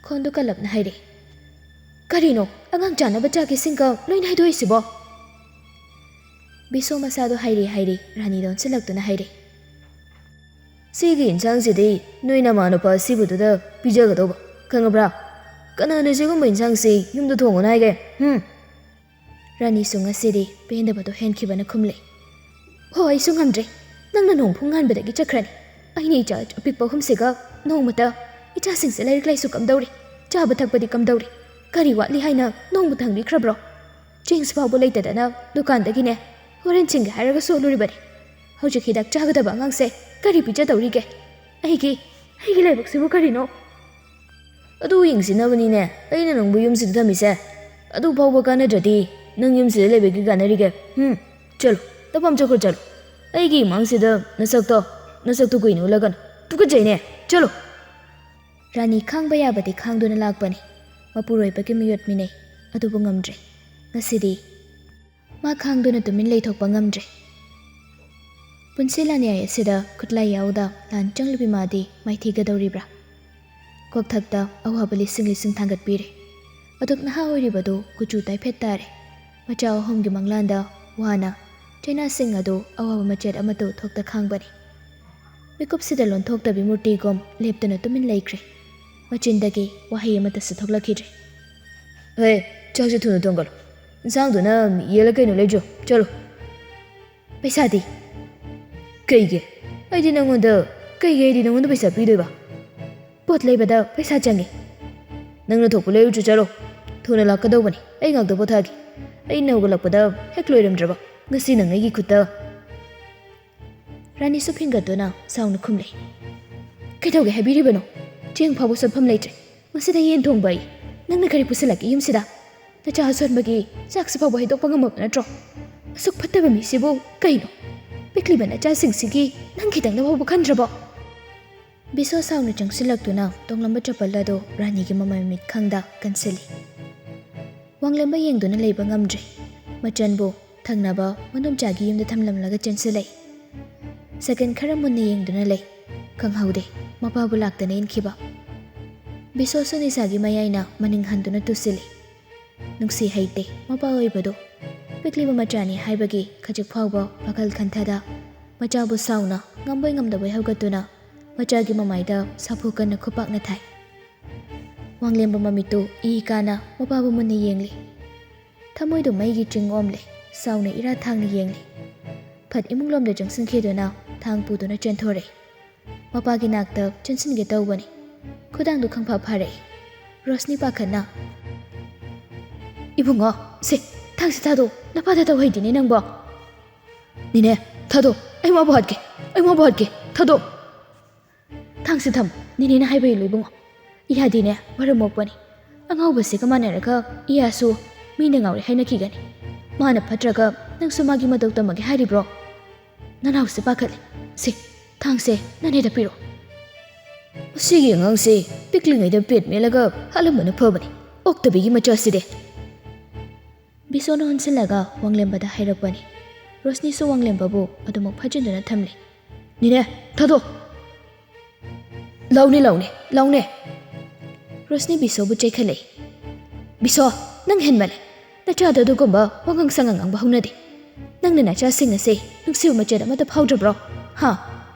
ꯈꯣꯟꯗꯨ ꯀꯜꯂꯞꯅ ꯍꯥꯏꯔꯤ꯫ "ꯀꯔꯤꯅꯣ ꯑꯉꯥꯡ ꯆꯥꯅꯕ ꯆꯥꯒꯤ ꯁꯤꯡꯒ ꯂꯣꯏꯅ ꯍꯩꯗꯣꯛꯏꯁꯤꯕꯣ?" ꯕꯤꯁꯣ ꯃꯁꯥꯗꯣ ꯍꯥꯏꯔꯤ ꯍꯥꯏꯔꯤ ꯔꯥꯅꯤꯗ ꯑꯣꯟꯁꯤꯜꯂꯛꯇꯨꯅ ꯍꯥꯏꯔꯤ꯫ "ꯁꯤꯒꯤ ꯏꯟꯁꯥꯡꯁꯤꯗꯤ ꯅꯣꯏ ꯅꯃꯥꯟꯅꯕ ꯑꯁꯤꯕꯗꯨꯗ ꯄꯤꯖꯒꯗꯧꯕ, ꯈꯪꯉꯕ꯭ꯔꯥ? ꯀꯅꯥꯅ ꯁꯤꯒꯨꯝꯕ ꯏꯟꯁꯥꯡꯁꯤ ꯌꯨꯝꯗ ꯊꯣꯡꯒꯅꯨ ꯍꯥꯏꯒꯦ? ꯍꯨꯝ!" ꯔꯥꯅꯤꯁꯨ ꯉꯁꯤꯗꯤ ꯄꯦꯟꯗꯕꯗꯣ ꯍꯦꯟꯈꯤꯕꯅ ꯈꯨꯝꯂꯦ꯫ "ꯍꯣ, ꯑꯩꯁꯨ ꯉꯝꯗ꯭ꯔꯦ꯫ ꯅꯪꯅ ꯅꯣꯡ ꯐꯨꯡ ꯉꯥꯟꯕꯗꯒꯤ ꯆꯠꯈ꯭ꯔꯅꯤ꯫ ꯑꯩꯅ ꯏꯆꯥ ꯑꯄꯤꯛꯄ ꯑꯍꯨꯝꯁꯤꯒ ꯅꯣꯡꯃꯇ ꯏꯆꯥꯁꯤꯡꯁꯦ ꯂꯥꯏꯔꯤꯛ ꯂꯥꯏꯁꯨ ꯀꯝꯗꯧꯔꯤ, ꯆꯥꯕ ꯊꯛꯄꯗꯤ ꯀꯝꯗꯧꯔꯤ, ꯀꯔꯤ ꯋꯥꯠꯂꯤ ꯍꯥꯏꯅ ꯅꯣꯡꯃꯇ ꯍꯪꯕꯤꯈ꯭ꯔꯕ꯭ꯔꯣ? ꯆꯦꯡꯁꯨ ꯐꯥꯎꯕ ꯂꯩꯇꯗꯅ ꯗꯨꯀꯥꯟꯗꯒꯤꯅꯦ ꯍꯣꯔꯦꯟ ꯆꯤꯡꯒꯦ ꯍꯥꯏꯔꯒ ꯁꯣꯜꯂꯨꯔꯤꯕꯅꯤ꯫ ꯍꯧꯖꯤꯛ ꯍꯤꯗꯥꯛ ꯆꯥꯒꯗꯕ ꯑꯉꯥꯡꯁꯦ ꯀꯔꯤ ꯄꯤꯖꯗꯧꯔꯤꯒꯦ? ꯑꯩꯒꯤ, ꯑꯩꯒꯤ ꯂꯥꯏꯕꯛꯁꯤꯕꯨ ꯀꯔꯤꯅꯣ?" "ꯑꯗꯨ ꯌꯦꯡꯁꯤꯟꯅꯕꯅꯤꯅꯦ ꯑꯩꯅ ꯅꯪꯕꯨ ꯌꯨꯝꯁꯤꯗ ꯊꯝꯃꯤꯁꯦ꯫ ꯑꯗꯨ ꯐꯥꯎꯕ ꯀꯥꯟꯅꯗ꯭ꯔꯗꯤ ꯅꯪ ꯌꯨꯝꯁꯤꯗ ꯂꯩꯕꯒꯤ ꯀꯥꯟꯅꯔꯤꯒꯦ? ꯍꯨꯝ, ꯆꯠꯂꯣ, ꯅꯄꯥꯝ ꯆꯠꯈ꯭ꯔꯣ, ꯆꯠꯂꯣ꯫ ꯑꯩꯒꯤ ꯏꯃꯥꯡꯁꯤꯗ ꯅꯁꯛꯇꯣ, ꯅꯁꯛꯇꯣ ꯀꯨꯏꯅ ꯎꯠꯂꯛꯀꯅꯨ꯫ ꯇꯨꯀꯠꯆꯩꯅꯦ, ꯆꯠꯂꯣ꯫" ꯔꯥꯅꯤ ꯈꯥꯡꯕ ꯌꯥꯕꯗꯤ ꯈꯥꯡꯗꯨꯅ ꯂꯥꯛꯄꯅꯤ꯫ ꯃꯄꯨꯔꯣꯏꯕꯒꯤ ꯃꯤꯑꯣꯠ ꯃꯤꯅꯩ ꯑꯗꯨꯕꯨ ꯉꯝꯗ꯭ꯔꯦ꯫ ꯉꯁꯤꯗꯤ ꯃꯥ ꯈꯥꯡꯗꯨꯅ ꯇꯨꯃꯤꯟ ꯂꯩꯊꯣꯛꯄ ꯉꯝꯗ꯭ꯔꯦ꯫ ꯄꯨꯟꯁꯤ ꯂꯥꯟꯌꯥꯏ ꯑꯁꯤꯗ ꯈꯨꯠꯂꯥꯏ ꯌꯥꯎꯗ ꯂꯥꯟ ꯆꯪꯂꯤꯕꯤ ꯃꯥꯗꯤ ꯃꯥꯏꯊꯤꯒꯗꯧꯔꯤꯕ꯭ꯔꯥ? ꯋꯥꯛꯊꯛꯇ ꯑꯋꯥꯕ ꯂꯤꯁꯤꯡ ꯂꯤꯁꯤꯡ ꯊꯥꯡꯒꯠꯄꯤꯔꯦ꯫ ꯑꯗꯨꯛ ꯅꯍꯥ ꯑꯣꯏꯔꯤꯕꯗꯨ ꯀꯨꯆꯨ ꯇꯥꯏꯐꯦꯠ ꯇꯥꯔꯦ꯫ ꯃꯆꯥ ꯑꯍꯨꯝꯒꯤ ꯃꯪꯂꯥꯟꯗ ꯋꯥꯅ ꯆꯩꯅꯥꯁꯤꯡ ꯑꯗꯨ ꯑꯋꯥꯕ ꯃꯆꯦꯠ ꯑꯃꯠꯇ ꯎꯠꯊꯣꯛꯇ ꯈꯥꯡꯕꯅꯤ꯫ ꯃꯤꯀꯨꯞꯁꯤꯗ ꯂꯣꯟꯊꯣꯛꯇꯕꯤ ꯃꯨꯔꯇꯤꯒꯨꯝ ꯂꯦꯞꯇꯅ ꯇꯨꯃꯤꯟ ꯂꯩꯈ꯭ꯔꯦ꯫ ꯃꯆꯤꯟꯗꯒꯤ ꯋꯥꯍꯩ ꯑꯃꯠꯇꯁꯨ ꯊꯣꯛꯂꯛꯈꯤꯗ꯭ꯔꯦ꯫ "ꯍꯦ, ꯆꯥꯛꯁꯦ ꯊꯨꯅ ꯊꯣꯡꯒꯠꯂꯣ꯫ ꯏꯟꯁꯥꯡꯗꯨꯅ ꯌꯦꯜꯂ ꯀꯩꯅꯣ ꯂꯩꯖꯧ꯫ ꯆꯠꯂꯣ꯫" "ꯄꯩꯁꯥꯗꯤ?" "ꯀꯩꯒꯤ? ꯑꯩꯗꯤ ꯅꯪꯉꯣꯟꯗ, ꯀꯩꯒꯤ ꯑꯩꯗꯤ ꯅꯪꯉꯣꯟꯗ ꯄꯩꯁꯥ ꯄꯤꯗꯣꯏꯕ? ꯄꯣꯠ ꯂꯩꯕꯗ ꯄꯩꯁꯥ ꯆꯪꯉꯤ꯫" "ꯅꯪꯅ ꯊꯣꯛꯄ ꯂꯩꯔꯨꯆꯣ ꯆꯠꯂꯣ꯫ ꯊꯨꯅ ꯂꯥꯛꯀꯗꯧꯕꯅꯤ꯫ ꯑꯩ ꯉꯥꯛꯇ ꯄꯣꯊꯥꯒꯦ꯫ ꯑꯩꯅ ꯍꯧꯒꯠꯂꯛꯄꯗ ꯍꯦꯛ ꯂꯣꯏꯔꯝꯗ꯭ꯔꯕ꯫ ꯉꯁꯤ ꯅꯪ ꯑꯩꯒꯤ ꯈꯨꯠꯇ꯫" ꯔꯥꯅꯤꯁꯨ ꯐꯤꯡꯒꯠꯇꯨꯅ ꯁꯥꯎꯅ ꯈꯨꯝꯂꯦ꯫ "ꯀꯩꯗꯧꯒꯦ ꯍꯥꯏꯕꯤꯔꯤꯕꯅꯣ? ꯆꯦꯡ ꯐꯥꯎꯕ ꯁꯣꯠꯐꯝ ꯂꯩꯇ꯭ꯔꯦ꯫ ꯃꯁꯤꯗ ꯌꯦꯟ ꯊꯣꯡꯕ ꯑꯩ꯫ ꯅꯪꯅ ꯀꯔꯤ ꯄꯨꯁꯤꯜꯂꯛꯀꯦ ꯌꯨꯝꯁꯤꯗ? ꯅꯆꯥ ꯑꯁꯣꯟꯕꯒꯤ ꯆꯥꯛꯁꯤ ꯐꯥꯎꯕ ꯍꯩꯗꯣꯛꯄ ꯉꯝꯃꯕ ꯅꯠꯇ꯭ꯔꯣ? ꯑꯁꯨꯛ ꯐꯠꯇꯕ ꯃꯤꯁꯤꯕꯨ ꯀꯩꯅꯣ? ꯄꯤꯛꯂꯤꯕ ꯅꯆꯥꯁꯤꯡꯁꯤꯒꯤ ꯅꯪ ꯈꯤꯇꯪꯗ ꯐꯥꯎꯕ ꯈꯟꯗ꯭ꯔꯕꯣ?" ꯕꯤꯁꯣ ꯁꯥꯎꯅ ꯆꯪꯁꯤꯜꯂꯛꯇꯨꯅ ꯇꯣꯡꯂꯝꯕ ꯆꯄꯜ ꯑꯗꯨ ꯔꯥꯅꯤꯒꯤ ꯃꯃꯥꯏ ꯃꯃꯤꯠ ꯈꯪꯗ ꯀꯟꯁꯤꯜꯂꯤ꯫ ꯋꯥꯡꯂꯦꯝꯕ ꯌꯦꯡꯗꯨꯅ ꯂꯩꯕ ꯉꯝꯗ꯭ꯔꯦ꯫ ꯃꯆꯟꯕꯨ ꯊꯪꯅꯕ ꯃꯅꯣꯝꯆꯥꯒꯤ ꯌꯨꯝꯗ ꯊꯝꯂꯝꯂꯒ ꯆꯦꯟꯁꯤꯜꯂꯛꯏ꯫ ꯁꯦꯀꯦꯟ ꯈꯔ ꯃꯨꯟꯅ ꯌꯦꯡꯗꯨꯅ ꯂꯩ꯫ ꯈꯪꯍꯧꯗꯦ, ꯃꯄꯥꯕꯨ ꯂꯥꯛꯇꯅ ꯏꯟꯈꯤꯕ꯫ ꯕꯤꯁꯣꯁꯨ ꯅꯤꯁꯥꯒꯤ ꯃꯌꯥꯏꯅ ꯃꯅꯤꯡ ꯍꯟꯗꯨꯅ ꯇꯨꯁꯤꯜꯂꯤ꯫ ꯅꯨꯡꯁꯤ ꯍꯩꯇꯦ ꯃꯄꯥ ꯑꯣꯏꯕꯗꯨ꯫ ꯄꯤꯛꯂꯤꯕ ꯃꯆꯥꯅꯤ ꯍꯥꯏꯕꯒꯤ ꯈꯖꯤꯛ ꯐꯥꯎꯕ ꯋꯥꯈꯜ ꯈꯟꯊꯗ, ꯃꯆꯥꯕꯨ ꯁꯥꯎꯅ ꯉꯝꯕꯣꯏ ꯉꯝꯗꯕꯣꯏ ꯍꯧꯒꯠꯇꯨꯅ ꯃꯆꯥꯒꯤ ꯃꯃꯥꯏꯗ ꯁꯥꯐꯨ ꯀꯟꯅ ꯈꯨꯄꯥꯛꯅ ꯊꯥꯏ꯫ ꯋꯥꯡꯂꯦꯝꯕ ꯃꯃꯤꯠꯇꯨ ꯏ ꯀꯥꯅ ꯃꯄꯥꯕꯨ ꯃꯨꯟꯅ ꯌꯦꯡꯂꯤ꯫ ꯊꯃꯣꯏꯗꯨ ꯃꯩꯒꯤ ꯆꯤꯡ ꯑꯣꯝꯂꯦ꯫ ꯁꯥꯎꯅ ꯏꯔꯥ ꯊꯥꯡꯅ ꯌꯦꯡꯂꯤ꯫ ꯐꯠ ꯏꯃꯨꯡꯂꯣꯝꯗ ꯆꯪꯁꯤꯟꯈꯤꯗꯨꯅ ꯊꯥꯡ ꯄꯨꯗꯨꯅ ꯆꯦꯟꯊꯣꯔꯛꯏ꯫ ꯃꯄꯥꯒꯤ ꯅꯥꯛꯇ ꯆꯦꯟꯁꯤꯟꯒꯦ ꯇꯧꯕꯅꯤ꯫ ꯈꯨꯗꯥꯡꯗꯨ ꯈꯪꯐꯥ ꯐꯥꯔꯛꯏ꯫ ꯔꯣꯁꯅꯤ ꯄꯥꯈꯠꯅ, "ꯏꯕꯨꯡꯉꯣ, ꯁꯦ, ꯊꯥꯡꯁꯤ ꯊꯥꯗꯣꯛ, ꯅꯄꯥꯗ ꯇꯧꯍꯩꯗꯦꯅꯦ ꯅꯪꯕꯣ꯫" "ꯅꯦꯅꯦ, ꯊꯥꯗꯣꯛ, ꯑꯩ ꯃꯥꯕꯨ ꯍꯥꯠꯀꯦ, ꯑꯩ ꯃꯥꯕꯨ ꯍꯥꯠꯀꯦ, ꯊꯥꯗꯣꯛ꯫" "ꯊꯥꯡꯁꯤ ꯊꯝ, ꯅꯦꯅꯦꯅ ꯍꯥꯏꯕ ꯏꯜꯂꯨ ꯏꯕꯨꯡꯉꯣ꯫ ꯏꯌꯥꯗꯤꯅꯦ ꯃꯔꯝ ꯃꯣꯛꯄꯅꯤ꯫ ꯑꯉꯥꯎꯕꯁꯤꯒ ꯃꯥꯟꯅꯔꯒ ꯏꯌꯥꯁꯨ ꯃꯤꯅ ꯉꯥꯎꯔꯦ ꯍꯥꯏꯅꯈꯤꯒꯅꯤ꯫ ꯃꯥꯅ ꯐꯠꯇ꯭ꯔꯒ ꯅꯪꯁꯨ ꯃꯥꯒꯤ ꯃꯇꯧ ꯇꯝꯃꯒꯦ ꯍꯥꯏꯔꯤꯕ꯭ꯔꯣ? ꯅꯅꯥꯎꯁꯦ ꯄꯥꯈꯠꯂꯦ꯫ ꯁꯦ, ꯊꯥꯡꯁꯦ ꯅꯅꯦꯗ ꯄꯤꯔꯣ꯫" "ꯃꯁꯤꯒꯤ ꯑꯉꯥꯡꯁꯦ ꯄꯤꯛꯂꯤꯉꯩꯗ ꯄꯦꯠ ꯃꯦꯠꯂꯒ ꯍꯥꯠꯂꯝꯕꯅ ꯐꯕꯅꯤ, ꯑꯣꯛꯇꯕꯤꯒꯤ ꯃꯆꯥꯁꯤꯗꯤ꯫" ꯕꯤꯁꯣꯅ ꯑꯣꯟꯁꯤꯜꯂꯒ ꯋꯥꯡꯂꯦꯝꯕꯗ ꯍꯥꯏꯔꯛꯄꯅꯤ꯫ ꯔꯣꯁꯅꯤꯁꯨ ꯋꯥꯡꯂꯦꯝꯕꯕꯨ ꯑꯗꯨꯃꯛ ꯐꯥꯖꯤꯟꯗꯨꯅ ꯊꯝꯂꯦ꯫ "ꯅꯦꯅꯦ, ꯊꯥꯗꯣꯛ!" "ꯂꯥꯎꯅꯦ, ꯂꯥꯎꯅꯦ, ꯂꯥꯎꯅꯦ!" ꯔꯣꯁꯅꯤ ꯕꯤꯁꯣꯕꯨ ꯆꯩꯈꯠꯂꯛꯏ꯫ "ꯕꯤꯁꯣ, ꯅꯪ ꯍꯦꯟꯃꯜꯂꯦ꯫ ꯅꯆꯥꯗ ꯑꯗꯨꯒꯨꯝꯕ ꯋꯥꯉꯥꯡ ꯁꯉꯥꯡ ꯉꯥꯡꯕ ꯍꯧꯅꯗꯦ꯫ ꯅꯪꯅ ꯅꯆꯥꯁꯤꯡ ꯑꯁꯦ ꯅꯨꯡꯁꯤꯕ ꯃꯆꯦꯠ ꯑꯃꯠꯇ ꯐꯥꯎꯗ꯭ꯔꯕ꯭ꯔꯣ? ꯍꯥ?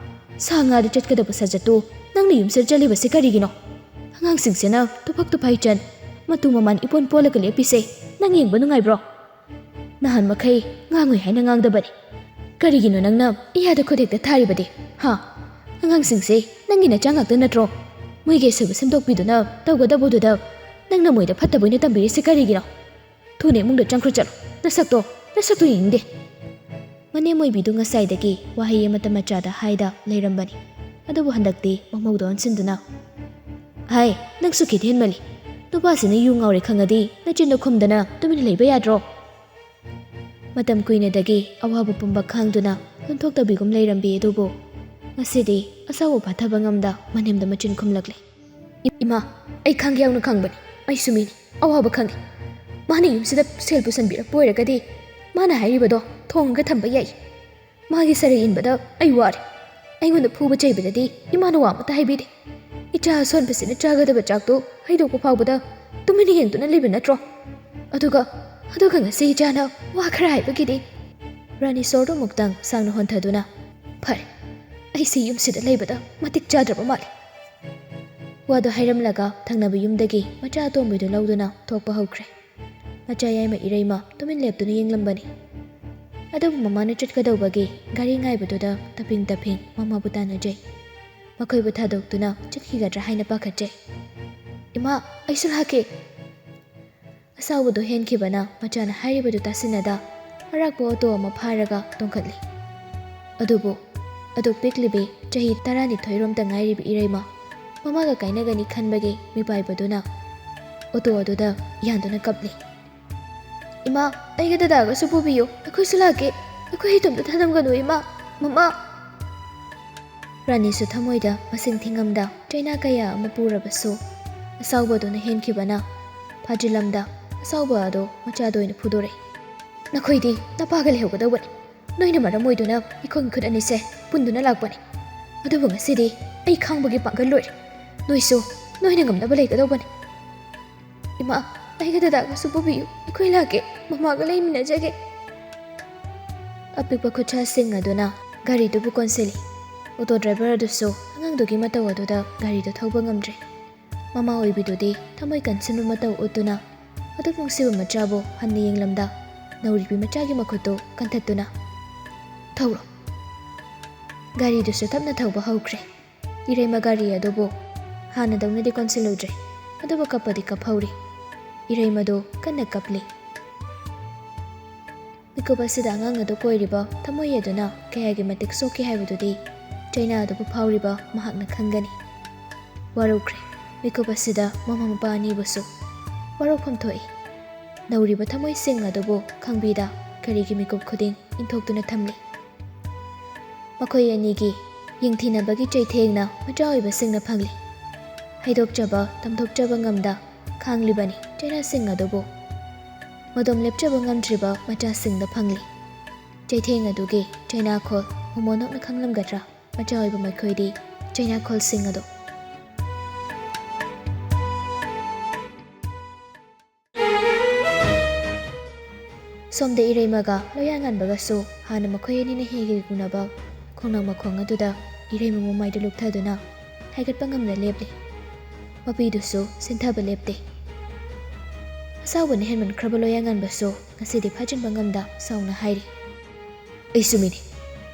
ꯁꯥ ꯉꯥꯗ ꯆꯠꯀꯗꯕ ꯁꯥꯖꯠꯇꯨ ꯅꯪꯅ ꯌꯨꯝꯁꯤꯗ ꯆꯠꯂꯤꯕꯁꯦ ꯀꯔꯤꯒꯤꯅꯣ? ꯑꯉꯥꯡꯁꯤꯡꯁꯤꯅ ꯇꯨꯐꯛ ꯇꯨꯐꯥꯏꯆꯟ, ꯃꯇꯨ ꯃꯃꯥꯟ ꯏꯄꯣꯟ ꯄꯣꯜꯂꯒ ꯂꯦꯞꯄꯤꯁꯦ ꯅꯪ ꯌꯦꯡꯕ ꯅꯨꯡꯉꯥꯏꯕ꯭ꯔꯣ? ꯅꯍꯥꯟ ꯃꯈꯩ ꯉꯥꯡꯉꯣꯏ ꯍꯥꯏꯅ ꯉꯥꯡꯗꯕꯅꯤ꯫ ꯀꯔꯤꯒꯤꯅꯣ ꯅꯪꯅ ꯏꯌꯥꯗ ꯈꯨꯠ ꯍꯦꯛꯇ ꯊꯥꯔꯤꯕꯗꯤ? ꯍꯥ? ꯑꯉꯥꯡꯁꯤꯡꯁꯦ ꯅꯪꯒꯤ ꯅꯆꯥ ꯉꯥꯛꯇ ꯅꯠꯇ꯭ꯔꯣ? ꯃꯣꯏꯒꯤ ꯑꯁꯣꯏꯕ ꯁꯦꯝꯗꯣꯛꯄꯤꯗꯨꯅ ꯇꯧꯒꯗꯕꯗꯨꯗ ꯅꯪꯅ ꯃꯣꯏꯗ ꯐꯠꯇꯕ ꯑꯣꯏꯅ ꯇꯝꯕꯤꯔꯤꯁꯦ ꯀꯔꯤꯒꯤꯅꯣ? ꯊꯨꯅ ꯏꯃꯨꯡꯗ ꯆꯪꯈ꯭ꯔꯣ ꯆꯠꯂꯣ꯫ ꯅꯁꯛꯇꯣ, ꯅꯁꯛꯇꯣ ꯌꯦꯡꯅꯤꯡꯗꯦ꯫" ꯃꯅꯦꯝ ꯑꯣꯏꯕꯤꯗꯨ ꯉꯁꯥꯏꯗꯒꯤ ꯋꯥꯍꯩ ꯑꯃꯠꯇ ꯃꯆꯥꯗ ꯍꯥꯏꯗ ꯂꯩꯔꯝꯕꯅꯤ꯫ ꯑꯗꯨꯕꯨ ꯍꯟꯗꯛꯇꯤ ꯃꯃꯧꯗ ꯑꯣꯟꯁꯤꯟꯗꯨꯅ, "ꯍꯥꯏ, ꯅꯪꯁꯨ ꯈꯤꯠ ꯍꯦꯟꯃꯜꯂꯤ꯫ ꯅꯨꯄꯥꯁꯤꯅ ꯌꯨ ꯉꯥꯎꯔꯦ ꯈꯪꯉꯗꯤ ꯅꯆꯤꯟꯗꯣ ꯈꯨꯝꯗꯅ ꯇꯨꯃꯤꯟꯅ ꯂꯩꯕ ꯌꯥꯗ꯭ꯔꯣ?" ꯃꯇꯝ ꯀꯨꯏꯅꯗꯒꯤ ꯑꯋꯥꯕ ꯄꯨꯝꯕ ꯈꯥꯡꯗꯨꯅ ꯂꯣꯟꯊꯣꯛꯇꯕꯤꯒꯨꯝ ꯂꯩꯔꯝꯕꯤ ꯑꯗꯨꯕꯨ ꯉꯁꯤꯗꯤ ꯑꯁꯥꯎꯕ ꯐꯥꯊꯕ ꯉꯝꯗ ꯃꯅꯦꯝꯗ ꯃꯆꯤꯟ ꯈꯨꯝꯂꯛꯂꯦ꯫ "ꯏ-, ꯏꯃꯥ, ꯑꯩ ꯈꯪꯒꯦ ꯌꯥꯎꯅ ꯈꯪꯕꯅꯤ꯫ ꯑꯩꯁꯨ ꯃꯤꯅꯤ, ꯑꯋꯥꯕ ꯈꯪꯉꯤ꯫ ꯃꯥꯅ ꯌꯨꯝꯁꯤꯗ ꯁꯦꯜ ꯄꯨꯁꯟꯕꯤꯔꯛꯄ ꯑꯣꯏꯔꯒꯗꯤ ꯃꯥꯅ ꯍꯥꯏꯔꯤꯕꯗꯣ ꯊꯣꯡꯉꯒ ꯊꯝꯕ ꯌꯥꯏ꯫ ꯃꯥꯒꯤ ꯁꯔꯩ ꯏꯟꯕꯗ ꯑꯩ ꯋꯥꯔꯦ꯫ ꯑꯩꯉꯣꯟꯗ ꯐꯨꯕ ꯆꯩꯕꯗꯗꯤ ꯏꯃꯥꯅ ꯋꯥ ꯑꯃꯠꯇ ꯍꯥꯏꯕꯤꯗꯦ꯫ ꯏꯆꯥ ꯑꯁꯣꯟꯕꯁꯤꯅ ꯆꯥꯒꯗꯕ ꯆꯥꯛꯇꯣ ꯍꯩꯗꯣꯛꯄ ꯐꯥꯎꯕꯗ ꯇꯨꯃꯤꯟꯅ ꯌꯦꯡꯗꯨꯅ ꯂꯩꯕ ꯅꯠꯇ꯭ꯔꯣ? ꯑꯗꯨꯒ, ꯑꯗꯨꯒ ꯉꯁꯤ ꯏꯆꯥꯅ ꯋꯥ ꯈꯔ ꯍꯥꯏꯕꯒꯤꯗꯤ꯫" ꯔꯥꯅꯤ ꯁꯣꯔꯗꯨ ꯑꯃꯨꯛꯇꯪ ꯁꯥꯡꯅ ꯍꯣꯟꯊꯗꯨꯅ, "ꯐꯔꯦ, ꯑꯩꯁꯤ ꯌꯨꯝꯁꯤꯗ ꯂꯩꯕꯗ ꯃꯇꯤꯛ ꯆꯥꯗ꯭ꯔꯕ ꯃꯥꯜꯂꯤ꯫" ꯋꯥꯗꯨ ꯍꯥꯏꯔꯝꯂꯒ ꯊꯪꯅꯕ ꯌꯨꯝꯗꯒꯤ ꯃꯆꯥ ꯑꯇꯣꯝꯕꯤꯗꯨ ꯂꯧꯗꯨꯅ ꯊꯣꯛꯄ ꯍꯧꯈ꯭ꯔꯦ꯫ ꯃꯆꯥ ꯌꯥꯏꯃ ꯏꯔꯩꯃ ꯇꯨꯃꯤꯟ ꯂꯦꯞꯇꯨꯅ ꯌꯦꯡꯂꯝꯕꯅꯤ꯫ ꯑꯗꯨꯕꯨ ꯃꯃꯥꯅ ꯆꯠꯀꯗꯧꯕꯒꯤ ꯒꯥꯔꯤ ꯉꯥꯏꯕꯗꯨꯗ ꯇꯞꯄꯤꯡ ꯇꯞꯄꯤꯡ ꯃꯃꯥꯕꯨ ꯇꯥꯟꯅꯖꯩ꯫ ꯃꯈꯣꯏꯕꯨ ꯊꯥꯗꯣꯛꯇꯨꯅ ꯆꯠꯈꯤꯒꯗ꯭ꯔꯥ ꯍꯥꯏꯅ ꯄꯥꯈꯠꯆꯩ꯫ "ꯏꯃꯥ, ꯑꯩꯁꯨ ꯂꯥꯛꯀꯦ!" ꯑꯁꯥꯎꯕꯗꯨ ꯍꯦꯟꯈꯤꯕꯅ ꯃꯆꯥꯅ ꯍꯥꯏꯔꯤꯕꯗꯨ ꯇꯥꯁꯤꯟꯅꯗ ꯑꯔꯥꯛꯄ ꯑꯣꯇꯣ ꯑꯃ ꯐꯥꯔꯒ ꯇꯣꯡꯈꯠꯂꯤ꯫ ꯑꯗꯨꯕꯨ ꯑꯗꯨꯛ ꯄꯤꯛꯂꯤꯕꯤ ꯆꯍꯤ ꯇꯔꯥꯅꯤꯊꯣꯏ ꯔꯣꯝꯇ ꯉꯥꯏꯔꯤꯕꯤ ꯏꯔꯩꯃ ꯃꯃꯥꯒ ꯀꯥꯏꯅꯒꯅꯤ ꯈꯟꯕꯒꯤ ꯃꯤꯄꯥꯏꯕꯗꯨꯅ ꯑꯣꯇꯣ ꯑꯗꯨꯗ ꯌꯥꯟꯗꯨꯅ ꯀꯞꯂꯤ꯫ "ꯏꯃꯥ, ꯑꯩꯒ ꯗꯗꯥꯒꯁꯨ ꯄꯨꯕꯤꯌꯨ, ꯑꯩꯈꯣꯏꯁꯨ ꯂꯥꯛꯀꯦ, ꯑꯩꯈꯣꯏ ꯏꯇꯣꯝꯇ ꯊꯅꯝꯒꯅꯨ ꯏꯃꯥ, ꯃꯃꯥ!" ꯔꯥꯅꯤꯁꯨ ꯊꯃꯣꯏꯗ ꯃꯁꯤꯡ ꯊꯤꯉꯝꯗ ꯆꯩꯅꯥ ꯀꯌꯥ ꯑꯃ ꯄꯨꯔꯕꯁꯨ ꯑꯁꯥꯎꯕꯗꯨꯅ ꯍꯦꯟꯈꯤꯕꯅ ꯐꯥꯖꯤꯜꯂꯝꯗ ꯑꯁꯥꯎꯕ ꯑꯗꯣ ꯃꯆꯥꯗ ꯑꯣꯏꯅ ꯐꯨꯗꯣꯔꯛꯏ꯫ "ꯅꯈꯣꯏꯗꯤ ꯅꯄꯥꯒ ꯂꯩꯍꯧꯒꯗꯧꯕꯅꯤ꯫ ꯅꯣꯏꯅ ꯃꯔꯝ ꯑꯣꯏꯗꯨꯅ ꯑꯩꯈꯣꯏꯒꯤ ꯈꯨꯠ ꯑꯅꯤꯁꯦ ꯄꯨꯟꯗꯨꯅ ꯂꯥꯛꯄꯅꯤ꯫ ꯑꯗꯨꯕꯨ ꯉꯁꯤꯗꯤ ꯑꯩ ꯈꯥꯡꯕꯒꯤ ꯄꯥꯡꯒꯜ ꯂꯣꯏꯔꯦ꯫ ꯅꯣꯏꯁꯨ ꯅꯣꯏꯅ ꯉꯝꯅꯕ ꯂꯩꯒꯗꯧꯕꯅꯤ꯫ ꯏꯃꯥ, ꯑꯩꯒ ꯗꯗꯥꯒꯁꯨ ꯄꯨꯕꯤꯌꯨ, ꯑꯩꯈꯣꯏ ꯂꯥꯛꯀꯦ, ꯃꯃꯥꯒ ꯂꯩꯃꯤꯟꯅꯖꯒꯦ꯫ ꯑꯄꯤꯛꯄ ꯈꯨꯠꯁꯥꯁꯤꯡ ꯑꯗꯨꯅ ꯒꯥꯔꯤꯗꯨꯕꯨ ꯀꯣꯟꯁꯤꯜꯂꯤ꯫ ꯑꯣꯇꯣ ꯗ꯭ꯔꯥꯏꯚꯔ ꯑꯗꯨꯁꯨ ꯑꯉꯥꯡꯗꯨꯒꯤ ꯃꯇꯧ ꯑꯗꯨꯗ ꯒꯥꯔꯤꯗꯨ ꯊꯧꯕ ꯉꯝꯗ꯭ꯔꯦ꯫ ꯃꯃꯥ ꯑꯣꯏꯕꯤꯗꯨꯗꯤ ꯊꯃꯣꯏ ꯀꯟꯁꯤꯟꯕ ꯃꯇꯧ ꯎꯠꯇꯨꯅ ꯑꯗꯨꯛ ꯅꯨꯡꯁꯤꯕ ꯃꯆꯥꯕꯨ ꯍꯟꯅ ꯌꯦꯡꯂꯝꯗ ꯅꯧꯔꯤꯕꯤ ꯃꯆꯥꯒꯤ ꯃꯈꯨꯠꯇꯨ ꯀꯟꯊꯠꯇꯨꯅ, "ꯊꯧꯔꯣ!" ꯒꯥꯔꯤꯗꯨꯁꯨ ꯇꯞꯅ ꯊꯧꯕ ꯍꯧꯈ꯭ꯔꯦ꯫ ꯏꯔꯩꯃ ꯒꯥꯔꯤ ꯑꯗꯨꯕꯨ ꯍꯥꯟꯅꯗꯧꯅꯗꯤ ꯀꯣꯟꯁꯤꯜꯂꯨꯗ꯭ꯔꯦ, ꯑꯗꯨꯕꯨ ꯀꯞꯄꯗꯤ ꯀꯞꯍꯧꯔꯤ꯫ ꯏꯔꯩꯃꯗꯨ ꯀꯟꯅ ꯀꯞꯂꯤ꯫ ꯃꯤꯀꯨꯞ ꯑꯁꯤꯗ ꯑꯉꯥꯡ ꯑꯗꯨ ꯀꯣꯏꯔꯤꯕ ꯊꯃꯣꯏ ꯑꯗꯨꯅ ꯀꯌꯥꯒꯤ ꯃꯇꯤꯛ ꯁꯣꯛꯈꯤ ꯍꯥꯏꯕꯗꯨꯗꯤ ꯆꯩꯅꯥ ꯑꯗꯨꯕꯨ ꯐꯥꯎꯔꯤꯕ ꯃꯍꯥꯛꯅ ꯈꯪꯒꯅꯤ꯫ ꯋꯥꯔꯧꯈ꯭ꯔꯦ꯫ ꯃꯤꯀꯨꯞ ꯑꯁꯤꯗ ꯃꯃꯥ ꯃꯄꯥ ꯑꯅꯤꯕꯨꯁꯨ ꯋꯥꯔꯧꯐꯝ ꯊꯣꯛꯏ꯫ ꯅꯧꯔꯤꯕ ꯊꯃꯣꯏꯁꯤꯡ ꯑꯗꯨꯕꯨ ꯈꯪꯕꯤꯗ ꯀꯔꯤꯒꯤ ꯃꯤꯀꯨꯞ ꯈꯨꯗꯤꯡ ꯏꯟꯊꯣꯛꯇꯨꯅ ꯊꯝꯂꯤ꯫ ꯃꯈꯣꯏ ꯑꯅꯤꯒꯤ ꯌꯦꯡꯊꯤꯅꯕꯒꯤ ꯆꯩꯊꯦꯡꯅ ꯃꯆꯥ ꯑꯣꯏꯕꯁꯤꯡꯅ ꯐꯪꯂꯤ꯫ ꯍꯩꯗꯣꯛꯆꯕ, ꯇꯝꯊꯣꯛꯆꯕ ꯉꯝꯗ ꯈꯥꯡꯂꯤꯕꯅꯤ ꯆꯩꯅꯥꯁꯤꯡ ꯑꯗꯨꯕꯨ꯫ ꯃꯗꯣꯝ ꯂꯦꯞꯆꯕ ꯉꯝꯗ꯭ꯔꯤꯕ ꯃꯆꯥꯁꯤꯡꯗ ꯐꯪꯂꯤ꯫ ꯆꯩꯊꯦꯡ ꯑꯗꯨꯒꯤ ꯆꯩꯅꯥꯈꯣꯜ ꯃꯣꯃꯣꯟ ꯅꯣꯛꯅ ꯈꯪꯂꯝꯒꯗ꯭ꯔꯥ? ꯃꯆꯥ ꯑꯣꯏꯕ ꯃꯈꯣꯏꯗꯤ ꯆꯩꯅꯥꯈꯣꯜꯁꯤꯡ ꯑꯗꯨ꯫ ꯁꯣꯝꯗ ꯏꯔꯩꯃꯒ ꯂꯣꯌꯥꯉꯥꯟꯕꯒꯁꯨ ꯍꯥꯟꯅ ꯃꯈꯣꯏ ꯑꯅꯤꯅ ꯍꯦꯛ ꯍꯦꯛ ꯎꯅꯕ ꯈꯣꯡꯅꯥꯡ ꯃꯈꯣꯡ ꯑꯗꯨꯗ ꯏꯔꯩꯃ ꯃꯃꯥꯏꯗꯨ ꯂꯨꯞꯊꯗꯨꯅ ꯍꯥꯏꯒꯠꯄ ꯉꯝꯅ ꯂꯦꯞꯂꯤ꯫ ꯃꯄꯤꯗꯨꯁꯨ ꯁꯤꯟꯊꯕ ꯂꯦꯞꯇꯦ꯫ ꯑꯁꯥꯎꯕꯅ ꯍꯦꯟꯃꯟꯈ꯭ꯔꯕ ꯂꯣꯌꯥꯉꯥꯟꯕꯁꯨ ꯉꯁꯤꯗꯤ ꯐꯥꯖꯤꯟꯕ ꯉꯝꯗ ꯁꯥꯎꯅ ꯍꯥꯏꯔꯤ, "ꯑꯩꯁꯨ ꯃꯤꯅꯤ꯫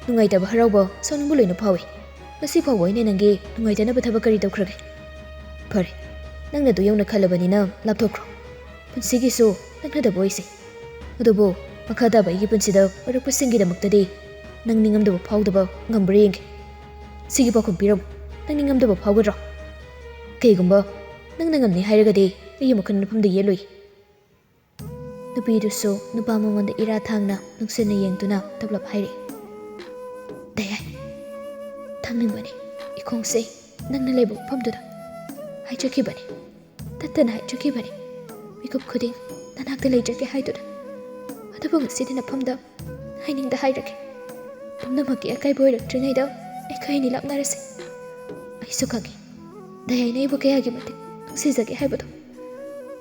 ꯅꯨꯡꯉꯥꯏꯇꯕ, ꯍꯔꯥꯎꯕ, ꯁꯥꯎꯅꯤꯡꯕ ꯂꯣꯏꯅ ꯐꯥꯎꯏ꯫ ꯉꯁꯤ ꯐꯥꯎꯕ ꯑꯩꯅ ꯅꯪꯒꯤ ꯅꯨꯡꯉꯥꯏꯇꯅꯕ ꯊꯕꯛ ꯀꯔꯤ ꯇꯧꯈ꯭ꯔꯒꯦ? ꯐꯔꯦ, ꯅꯪꯅ ꯑꯗꯨ ꯌꯧꯅ ꯈꯜꯂꯕꯅꯤꯅ ꯂꯥꯞꯊꯣꯛꯈ꯭ꯔꯣ꯫ ꯄꯨꯟꯁꯤꯒꯤꯁꯨ ꯅꯛꯅꯗꯕ ꯑꯣꯏꯁꯤ꯫ ꯑꯗꯨꯕꯨ ꯃꯈꯥ ꯇꯥꯕ ꯑꯩꯒꯤ ꯄꯨꯟꯁꯤꯗ ꯑꯣꯏꯔꯛꯄꯁꯤꯡꯒꯤꯗꯃꯛꯇꯗꯤ ꯅꯪ ꯅꯤꯡꯉꯝꯗꯕ ꯐꯥꯎꯗꯕ ꯉꯝꯕ꯭ꯔꯥ ꯌꯦꯡꯒꯦ꯫ ꯁꯤꯒꯤ ꯄꯥꯎꯈꯨꯝ ꯄꯤꯔꯝꯃꯨ꯫ ꯅꯪ ꯅꯤꯡꯉꯝꯗꯕ ꯐꯥꯎꯒꯗ꯭ꯔꯣ? ꯀꯩꯒꯨꯝꯕ ꯅꯪꯅ ꯉꯝꯅꯤ ꯍꯥꯏꯔꯒꯗꯤ ꯑꯩ ꯑꯃꯨꯛ ꯍꯟꯅ ꯅꯐꯝꯗ ꯌꯦꯠꯂꯨꯏ꯫" ꯅꯨꯄꯤꯗꯨꯁꯨ ꯅꯨꯄꯥ ꯃꯉꯣꯟꯗ ꯏꯔꯥ ꯊꯥꯡꯅ ꯅꯨꯡꯁꯤꯅ ꯌꯦꯡꯗꯨꯅ ꯇꯞꯂꯞ ꯍꯥꯏꯔꯛꯏ, "ꯗꯌꯥꯏ, ꯊꯝꯅꯤꯡꯕꯅꯤ꯫ ꯏꯈꯣꯡꯁꯦ ꯅꯪꯅ ꯂꯩꯕ ꯃꯐꯝꯗꯨꯗ ꯍꯥꯏꯖꯈꯤꯕꯅꯤ꯫ ꯇꯠꯇꯅ ꯍꯥꯏꯖꯈꯤꯕꯅꯤ꯫ ꯃꯤꯀꯨꯞ ꯈꯨꯗꯤꯡ ꯅꯅꯥꯛꯇ ꯂꯩꯖꯒꯦ ꯍꯥꯏꯗꯨꯅ꯫ ꯑꯗꯨꯕꯨ ꯉꯁꯤꯗꯤ ꯅꯐꯝꯗ ꯍꯥꯏꯅꯤꯡꯗ ꯍꯥꯏꯔꯒꯦ꯫ ꯄꯨꯝꯅꯃꯛꯀꯤ ꯑꯀꯥꯏꯕ ꯑꯣꯏꯔꯛꯇ꯭ꯔꯤꯉꯩꯗ ꯑꯩꯈꯣꯏ ꯑꯅꯤ ꯂꯥꯞꯅꯔꯁꯤ꯫ ꯑꯩꯁꯨ ꯈꯪꯏ, ꯗꯌꯥꯏꯅ ꯑꯩꯕꯨ ꯀꯌꯥꯒꯤ ꯃꯇꯤꯛ ꯅꯨꯡꯁꯤꯖꯒꯦ ꯍꯥꯏꯕꯗꯣ꯫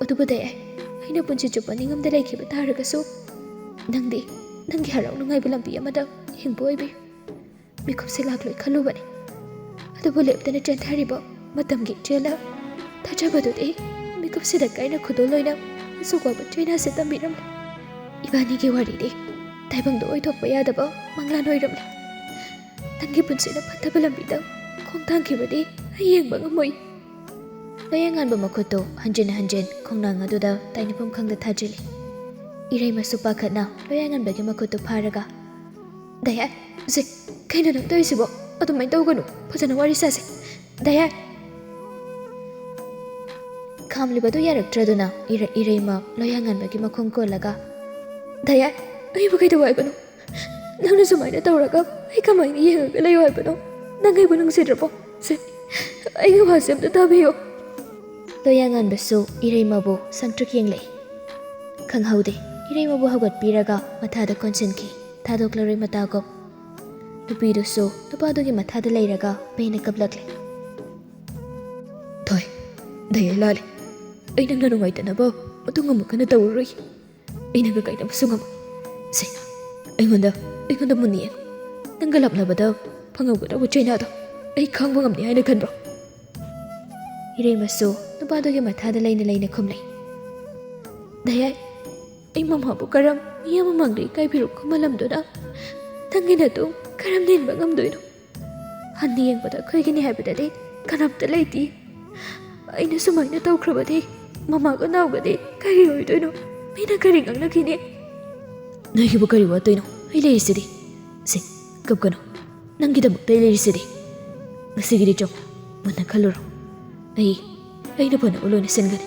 ꯑꯗꯨꯕꯨ ꯗꯌꯥꯏ, ꯑꯩꯅ ꯄꯨꯟꯁꯤ ꯆꯨꯞꯄ ꯅꯤꯡꯉꯝꯗ ꯂꯩꯈꯤꯕ ꯇꯥꯔꯒꯁꯨ, ꯅꯪꯗꯤ ꯅꯪꯒꯤ ꯍꯔꯥꯎ ꯅꯨꯡꯉꯥꯏꯕ ꯂꯝꯕꯤ ꯑꯃꯗ ꯍꯤꯡꯕ ꯑꯣꯏꯕꯤ꯫ ꯃꯤꯀꯨꯞꯁꯦ ꯂꯥꯛꯂꯣꯏ ꯈꯜꯂꯨꯕꯅꯤ꯫ ꯑꯗꯨꯕꯨ ꯂꯦꯞꯇꯅ ꯆꯦꯟꯊꯔꯤꯕ ꯃꯇꯝꯒꯤ ꯏꯆꯦꯜꯅ ꯊꯥꯖꯕꯗꯨꯗꯤ ꯃꯤꯀꯨꯞꯁꯤꯗ ꯀꯥꯏꯅ ꯈꯨꯗꯣꯜ ꯑꯣꯏꯅ ꯑꯁꯨꯛ ꯋꯥꯕ ꯆꯩꯅꯥꯁꯦ ꯇꯝꯕꯤꯔꯝꯂꯦ꯫ ꯏꯕꯥꯅꯤꯒꯤ ꯋꯥꯔꯤꯗꯤ ꯇꯥꯏꯕꯪꯗ ꯑꯣꯏꯊꯣꯛꯄ ꯌꯥꯗꯕ ꯃꯪꯂꯥꯟ ꯑꯣꯏꯔꯝꯂꯦ꯫ ꯅꯪꯒꯤ ꯄꯨꯟꯁꯤꯅ ꯐꯠꯇꯕ ꯂꯝꯕꯤꯗ ꯈꯣꯡ ꯊꯥꯡꯈꯤꯕꯗꯤ ꯑꯩ ꯌꯦꯡꯕ ꯉꯝꯃꯣꯏ꯫ ꯂꯣꯌꯥꯉꯥꯟꯕ ꯃꯈꯨꯠꯇꯨ ꯍꯟꯖꯤꯟ ꯍꯟꯖꯤꯟ ꯈꯣꯡꯅꯥꯡ ꯑꯗꯨꯗ ꯇꯥꯏꯅꯐꯝ ꯈꯪꯗ ꯊꯥꯖꯤꯜꯂꯤ꯫ ꯏꯔꯩꯃꯁꯨ ꯄꯥꯈꯠꯅ ꯂꯣꯌꯥꯉꯥꯟꯕꯒꯤ ꯃꯈꯨꯠꯇꯨ ꯐꯥꯔꯒ, "ꯗꯌꯥ, ꯁꯦ, ꯀꯩꯅꯣ ꯅꯪ ꯇꯧꯔꯤꯁꯤꯕꯣ? ꯑꯗꯨꯃꯥꯏꯅ ꯇꯧꯒꯅꯨ, ꯐꯖꯅ ꯋꯥꯔꯤ ꯁꯥꯁꯦ꯫ ꯗꯌꯥ!" ꯈꯥꯝꯂꯤꯕꯗꯨ ꯌꯥꯔꯛꯇ꯭ꯔꯗꯨꯅ ꯏꯔ-, ꯏꯔꯩꯃ ꯂꯣꯌꯥꯉꯥꯟꯕꯒꯤ ꯃꯈꯣꯡ ꯀꯣꯜꯂꯒ, "ꯗꯌꯥ, ꯑꯩꯕꯨ ꯀꯩꯗꯧ ꯍꯥꯏꯕꯅꯣ? ꯅꯪꯅ ꯁꯨꯃꯥꯏꯅ ꯇꯧꯔꯒ ꯑꯩ ꯀꯃꯥꯏꯅ ꯌꯦꯡꯉꯒ ꯂꯩꯌꯨ ꯍꯥꯏꯕꯅꯣ? ꯅꯪ ꯑꯩꯕꯨ ꯅꯨꯡꯁꯤꯗ꯭ꯔꯕꯣ? ꯁꯦ, ꯑꯩꯒꯤ ꯋꯥꯁꯦ ꯑꯝꯇ ꯇꯥꯕꯤꯌꯨ꯫" ꯂꯣꯌꯥꯉꯥꯟꯕꯁꯨ ꯏꯔꯩꯃꯕꯨ ꯁꯪꯇ꯭ꯔꯤꯛ ꯌꯦꯡꯂꯛꯏ꯫ ꯈꯪꯍꯧꯗꯦ, ꯏꯔꯩꯃꯕꯨ ꯍꯧꯒꯠꯄꯤꯔꯒ ꯃꯊꯥꯗ ꯀꯣꯟꯁꯤꯟꯈꯤ, ꯊꯥꯗꯣꯛꯂꯔꯣꯏ ꯃꯇꯥꯒꯨꯝ꯫ ꯅꯨꯄꯤꯗꯨꯁꯨ ꯅꯨꯄꯥꯗꯨꯒꯤ ꯃꯊꯥꯗ ꯂꯩꯔꯒ ꯄꯦꯟꯅ ꯀꯞꯂꯛꯂꯦ꯫ "ꯊꯣꯏ, ꯗꯌꯥ ꯂꯥꯜꯂꯦ꯫ ꯑꯩ ꯅꯪꯅ ꯅꯨꯡꯉꯥꯏꯇꯅꯕ ꯃꯇꯨꯡ ꯑꯃꯨꯛ ꯍꯟꯅ ꯇꯧꯔꯔꯣꯏ꯫ ꯑꯩ ꯅꯪꯒ ꯀꯥꯏꯅꯕꯁꯨ ꯉꯝꯃꯣꯏ꯫ ꯁꯦ, ꯑꯩꯉꯣꯟꯗ, ꯑꯩꯉꯣꯟꯗ ꯃꯨꯟꯅ ꯌꯦꯡꯉꯨ꯫ ꯅꯪꯒ ꯂꯥꯞꯅꯕꯗ ꯐꯪꯍꯧꯒꯗꯧꯕ ꯆꯩꯅꯥꯗꯣ ꯑꯩ ꯈꯥꯡꯕ ꯉꯝꯅꯤ ꯍꯥꯏꯅ ꯈꯟꯕ꯭ꯔꯣ?" ꯏꯔꯩꯃꯁꯨ ꯅꯨꯄꯥꯗꯨꯒꯤ ꯃꯊꯥꯗ ꯂꯩꯅ ꯂꯩꯅ ꯈꯨꯝꯂꯩ꯫ "ꯗꯌꯥꯏ, ꯑꯩ ꯃꯃꯥꯕꯨ ꯀꯔꯝ ꯃꯤ ꯑꯃꯃꯥꯡꯗ ꯏꯀꯥꯏ ꯐꯤꯔꯨꯛ ꯈꯨꯝꯍꯜꯂꯝꯗꯨꯅ ꯅꯪꯒꯤ ꯅꯇꯨꯡ ꯀꯔꯝ ꯅꯦꯟꯕ ꯉꯝꯗꯣꯏꯅꯣ? ꯍꯟꯅ ꯌꯦꯡꯕꯗ ꯑꯩꯈꯣꯏꯒꯤꯅꯤ ꯍꯥꯏꯕꯗꯗꯤ ꯀꯅꯥꯝꯇ ꯂꯩꯇꯦ꯫ ꯑꯩꯅ ꯁꯨꯃꯥꯏꯅ ꯇꯧꯈ꯭ꯔꯕꯗꯤ ꯃꯃꯥꯒ ꯅꯥꯎꯒꯗꯤ ꯀꯔꯤ ꯑꯣꯏꯗꯣꯏꯅꯣ? ꯃꯤꯅ ꯀꯔꯤ ꯉꯥꯡꯅꯈꯤꯅꯤ?" "ꯅꯣꯏꯒꯤꯕꯨ ꯀꯔꯤ ꯋꯥꯠꯇꯣꯏꯅꯣ? ꯑꯩ ꯂꯩꯔꯤꯁꯤꯗꯤ꯫ ꯁꯦ, ꯀꯞꯀꯅꯨ꯫ ꯅꯪꯒꯤꯗꯃꯛꯇ ꯑꯩ ꯂꯩꯔꯤꯁꯤꯗꯤ꯫ ꯉꯁꯤꯒꯤꯗꯤ ꯆꯣ, ꯃꯨꯟꯅ ꯈꯜꯂꯨꯔꯣ꯫ ꯑꯩ, ꯑꯩꯅ ꯐꯅꯕ ꯂꯣꯏꯅ ꯁꯤꯟꯒꯅꯤ꯫